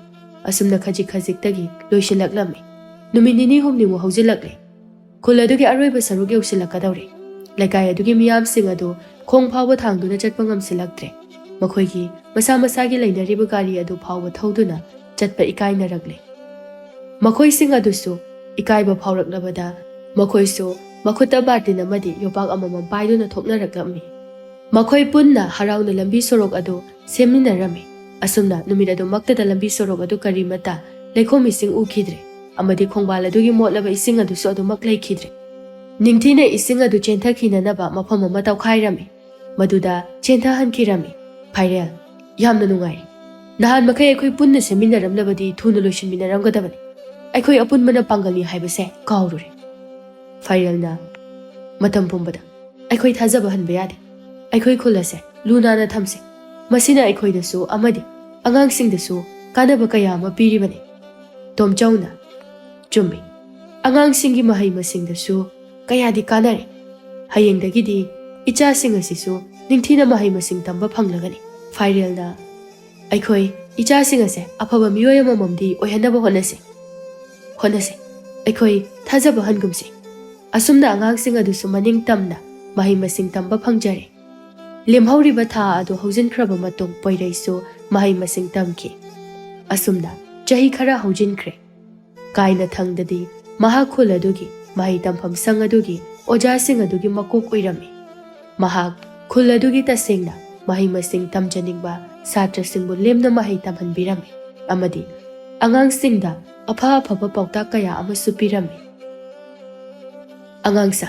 ꯑꯁꯨꯝꯅ ꯈꯖꯤꯛ ꯈꯖꯤꯛꯇꯒꯤ ꯂꯣꯏꯁꯤꯜꯂꯛꯂꯝꯃꯤ꯫ ꯅꯨꯃꯤꯠ ꯅꯤꯅꯤ ꯍꯨꯝꯅꯤꯃꯨꯛ ꯍꯧꯖꯤꯜꯂꯛꯂꯦ꯫ ꯈꯨꯜ ꯑꯗꯨꯒꯤ ꯑꯔꯣꯏꯕ ꯁꯔꯨꯛ ꯌꯧꯁꯤꯜꯂꯛꯀꯗꯧꯔꯦ꯫ ꯂꯩꯀꯥꯏ ꯑꯗꯨꯒꯤ ꯃꯤꯌꯥꯝꯁꯤꯡ ꯑꯗꯨ ꯈꯣꯡ ꯐꯥꯎꯕ ꯊꯥꯡꯗꯨꯅ ꯆꯠꯄ ꯉꯝꯁꯤꯜꯂꯛꯇ꯭ꯔꯦ꯫ ꯃꯈꯣꯏꯒꯤ ꯃꯁꯥ ꯃꯁꯥꯒꯤ ꯂꯩꯅꯔꯤꯕ ꯒꯥꯔꯤ ꯑꯗꯨ ꯐꯥꯎꯕ ꯊꯧꯗꯨꯅ ꯆꯠꯄ ꯏꯀꯥꯏꯅꯔꯛꯂꯦ꯫ ꯃꯈꯣꯏꯁꯤꯡ ꯑꯗꯨꯁꯨ ꯏꯀꯥꯏꯕ ꯐꯥꯎꯔꯛꯂꯕꯗ ꯃꯈꯣꯏꯁꯨ ꯃꯈꯨꯠꯇ ꯕꯥꯔꯇꯤꯟ ꯑꯃꯗꯤ ꯌꯣꯄꯥꯛ ꯑꯃꯃꯝ ꯄꯥꯏꯗꯨꯅ ꯊꯣꯛꯅꯔꯛꯂꯝꯃꯤ꯫ ꯃꯈꯣꯏ ꯄꯨꯟꯅ ꯍꯔꯥꯎꯅ ꯂꯝꯕꯤ ꯁꯣꯔꯣꯛ ꯑꯗꯨ ꯁꯦꯝꯃꯤꯟꯅꯔꯝꯃꯤ꯫ ꯑꯁꯨꯝꯅ ꯅꯨꯃꯤꯠ ꯑꯗꯨꯃꯛꯇꯗ ꯂꯝꯕꯤ ꯁꯣꯔꯣꯛ ꯑꯗꯨ ꯀꯔꯤꯃꯠꯇ ꯂꯩꯈꯣꯝ ꯏꯁꯤꯡ ꯎꯈꯤꯗ꯭ꯔꯦ, ꯑꯃꯗꯤ ꯈꯣꯡꯕꯥꯜ ꯑꯗꯨꯒꯤ ꯃꯣꯠꯂꯕ ꯏꯁꯤꯡ ꯑꯗꯨꯁꯨ ꯑꯗꯨꯃꯛ ꯂꯩꯈꯤꯗ꯭ꯔꯦ꯫ ꯅꯤꯡꯊꯤꯅ ꯏꯁꯤꯡ ꯑꯗꯨ ꯆꯦꯟꯊꯈꯤꯅꯅꯕ ꯃꯐꯝ ꯑꯃ ꯇꯧꯈꯥꯏꯔꯝꯃꯤ꯫ ꯃꯗꯨꯗ ꯆꯦꯟꯊꯍꯟꯈꯤꯔꯝꯃꯤ꯫ ꯐꯥꯏꯔꯦꯜ, "ꯌꯥꯝꯅ ꯅꯨꯡꯉꯥꯏꯔꯦ꯫ ꯅꯍꯥꯟ ꯃꯈꯩ ꯑꯩꯈꯣꯏ ꯄꯨꯟꯅ ꯁꯦꯝꯃꯤꯟꯅꯔꯝꯂꯕꯗꯤ ꯊꯨꯅ ꯂꯣꯏꯁꯤꯟꯃꯤꯟꯅꯔꯝꯒꯗꯕꯅꯤ꯫ ꯑꯩꯈꯣꯏ ꯑꯄꯨꯟꯕꯅ ꯄꯥꯡꯒꯜꯅꯤ ꯍꯥꯏꯕꯁꯦ ꯀꯥꯎꯔꯨꯔꯦ꯫" ꯐꯥꯏꯔꯦꯜꯅ, "ꯃꯇꯝ ꯄꯨꯝꯕꯗ ꯑꯩꯈꯣꯏ ꯊꯥꯖꯕ ꯍꯟꯕ ꯌꯥꯗꯦ꯫ ꯑꯩꯈꯣꯏ ꯈꯨꯜ ꯑꯁꯦ ꯂꯨ ꯅꯥꯟꯅ ꯊꯝꯁꯤ꯫ ꯃꯁꯤꯅ ꯑꯩꯈꯣꯏꯗꯁꯨ ꯑꯃꯗꯤ ꯑꯉꯥꯡꯁꯤꯡꯗꯁꯨ ꯀꯥꯟꯅꯕ ꯀꯌꯥ ꯑꯃ ꯄꯤꯔꯤꯕꯅꯤ꯫" ꯇꯣꯝꯆꯧꯅ, "ꯆꯨꯝꯃꯤ꯫ ꯑꯉꯥꯡꯁꯤꯡꯒꯤ ꯃꯍꯩ ꯃꯁꯤꯡꯗꯁꯨ ꯀꯌꯥꯗꯤ ꯀꯥꯟꯅꯔꯦ꯫ ꯍꯌꯦꯡꯗꯒꯤꯗꯤ ꯏꯆꯥꯁꯤꯡ ꯑꯁꯤꯁꯨ ꯅꯤꯡꯊꯤꯅ ꯃꯍꯩ ꯃꯁꯤꯡ ꯇꯝꯕ ꯐꯪꯂꯒꯅꯤ꯫" ꯐꯥꯏꯔꯦꯜꯅ, "ꯑꯩꯈꯣꯏ ꯏꯆꯥꯁꯤꯡ ꯑꯁꯦ ꯑꯐꯕ ꯃꯤꯑꯣꯏ ꯑꯃꯃꯝꯗꯤ ꯑꯣꯏꯍꯟꯅꯕ ꯍꯣꯠꯅꯁꯤ꯫ ꯍꯣꯠꯅꯁꯤ꯫ ꯑꯩꯈꯣꯏ ꯊꯥꯖꯕ ꯍꯟꯒꯨꯝꯁꯤ꯫" ꯑꯁꯨꯝꯅ ꯑꯉꯥꯡꯁꯤꯡ ꯑꯗꯨꯁꯨ ꯃꯅꯤꯡ ꯇꯝꯅ ꯃꯍꯩ ꯃꯁꯤꯡ ꯇꯝꯕ ꯐꯪꯖꯔꯦ꯫ ꯂꯦꯝꯍꯧꯔꯤꯕ ꯊꯥ ꯑꯗꯨ ꯍꯧꯖꯤꯟꯈ꯭ꯔꯕ ꯃꯇꯨꯡ ꯄꯣꯏꯔꯩꯁꯨ ꯃꯍꯩ ꯃꯁꯤꯡ ꯇꯝꯈꯤ꯫ ꯑꯁꯨꯝꯅ ꯆꯍꯤ ꯈꯔ ꯍꯧꯖꯤꯟꯈ꯭ꯔꯦ꯫ ꯀꯥꯏꯅꯊꯪꯗꯗꯤ ꯃꯍꯥꯛ ꯈꯨꯜ ꯑꯗꯨꯒꯤ ꯃꯍꯩ ꯇꯝꯐꯝ ꯁꯪ ꯑꯗꯨꯒꯤ ꯑꯣꯖꯥꯁꯤꯡ ꯑꯗꯨꯒꯤ ꯃꯀꯣꯛ ꯑꯣꯏꯔꯝꯃꯤ꯫ ꯃꯍꯥꯛ ꯈꯨꯜ ꯑꯗꯨꯒꯤ ꯇꯁꯦꯡꯅ ꯃꯍꯩ ꯃꯁꯤꯡ ꯇꯝꯖꯅꯤꯡꯕ ꯁꯥꯇ꯭ꯔꯁꯤꯡꯕꯨ ꯂꯦꯝꯅ ꯃꯍꯩ ꯇꯝꯍꯟꯕꯤꯔꯝꯃꯤ ꯑꯃꯗꯤ ꯑꯉꯥꯡꯁꯤꯡꯗ ꯑꯐ ꯑꯐꯕ ꯄꯥꯎꯇꯥꯛ ꯀꯌꯥ ꯑꯃꯁꯨ ꯄꯤꯔꯝꯃꯤ꯫ ꯑꯉꯥꯡꯁꯥ,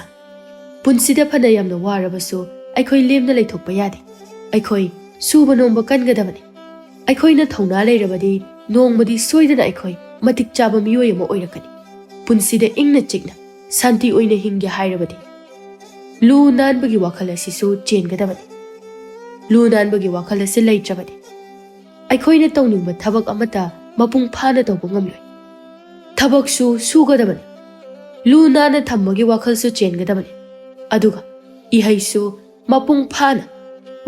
ꯄꯨꯟꯁꯤꯗ ꯐꯅ ꯌꯥꯝꯅ ꯋꯥꯔꯕꯁꯨ ꯑꯩꯈꯣꯏ ꯂꯦꯝꯅ ꯂꯩꯊꯣꯛꯄ ꯌꯥꯗꯦ꯫ ꯑꯩꯈꯣꯏ ꯁꯨꯕ ꯅꯣꯝꯕ ꯀꯟꯒꯗꯕꯅꯤ꯫ ꯑꯩꯈꯣꯏꯅ ꯊꯧꯅꯥ ꯂꯩꯔꯕꯗꯤ ꯅꯣꯡꯃꯗꯤ ꯁꯣꯏꯗꯅ ꯑꯩꯈꯣꯏ ꯃꯇꯤꯛ ꯆꯥꯕ ꯃꯤꯑꯣꯏ ꯑꯃ ꯑꯣꯏꯔꯛꯀꯅꯤ꯫ ꯄꯨꯟꯁꯤꯗ ꯏꯪꯅ ꯆꯤꯛꯅ ꯁꯥꯟꯇꯤ ꯑꯣꯏꯅ ꯍꯤꯡꯒꯦ ꯍꯥꯏꯔꯕꯗꯤ ꯂꯨ ꯅꯥꯟꯕꯒꯤ ꯋꯥꯈꯜ ꯑꯁꯤꯁꯨ ꯆꯦꯟꯒꯗꯕꯅꯤ꯫ ꯂꯨ ꯅꯥꯟꯕꯒꯤ ꯋꯥꯈꯜ ꯑꯁꯤ ꯂꯩꯇ꯭ꯔꯕꯗꯤ ꯑꯩꯈꯣꯏꯅ ꯇꯧꯅꯤꯡꯕ ꯊꯕꯛ ꯑꯃꯠꯇ ꯃꯄꯨꯡ ꯐꯥꯅ ꯇꯧꯕ ꯉꯝꯂꯣꯏ꯫ ꯊꯕꯛꯁꯨ ꯁꯨꯒꯗꯕꯅꯤ꯫ ꯂꯨ ꯅꯥꯟꯅ ꯊꯝꯕꯒꯤ ꯋꯥꯈꯜꯁꯨ ꯆꯦꯟꯒꯗꯕꯅꯤ꯫ ꯑꯗꯨꯒ ꯏꯍꯩꯁꯨ ꯃꯄꯨꯡ ꯐꯥꯅ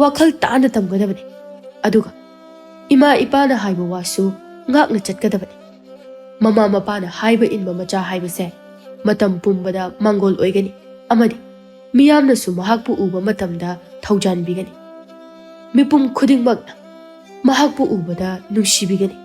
ꯋꯥꯈꯜ ꯇꯥꯅ ꯇꯝꯒꯗꯕꯅꯤ꯫ ꯑꯗꯨꯒ ꯏꯃꯥ ꯏꯄꯥꯅ ꯍꯥꯏꯕ ꯋꯥꯁꯨ ꯉꯥꯛꯅ ꯆꯠꯀꯗꯕꯅꯤ꯫ ꯃꯃꯥ ꯃꯄꯥꯅ ꯍꯥꯏꯕ ꯏꯟꯕ ꯃꯆꯥ ꯍꯥꯏꯕꯁꯦ ꯃꯇꯝ ꯄꯨꯝꯕꯗ ꯃꯪꯒꯣꯜ ꯑꯣꯏꯒꯅꯤ ꯑꯃꯗꯤ ꯃꯤꯌꯥꯝꯅꯁꯨ ꯃꯍꯥꯛꯄꯨ ꯎꯕ ꯃꯇꯝꯗ ꯊꯧꯖꯥꯟꯕꯤꯒꯅꯤ꯫ ꯃꯤꯄꯨꯝ ꯈꯨꯗꯤꯡꯃꯛꯅ ꯃꯍꯥꯛꯄꯨ ꯎꯕꯗ ꯅꯨꯡꯁꯤꯕꯤꯒꯅꯤ꯫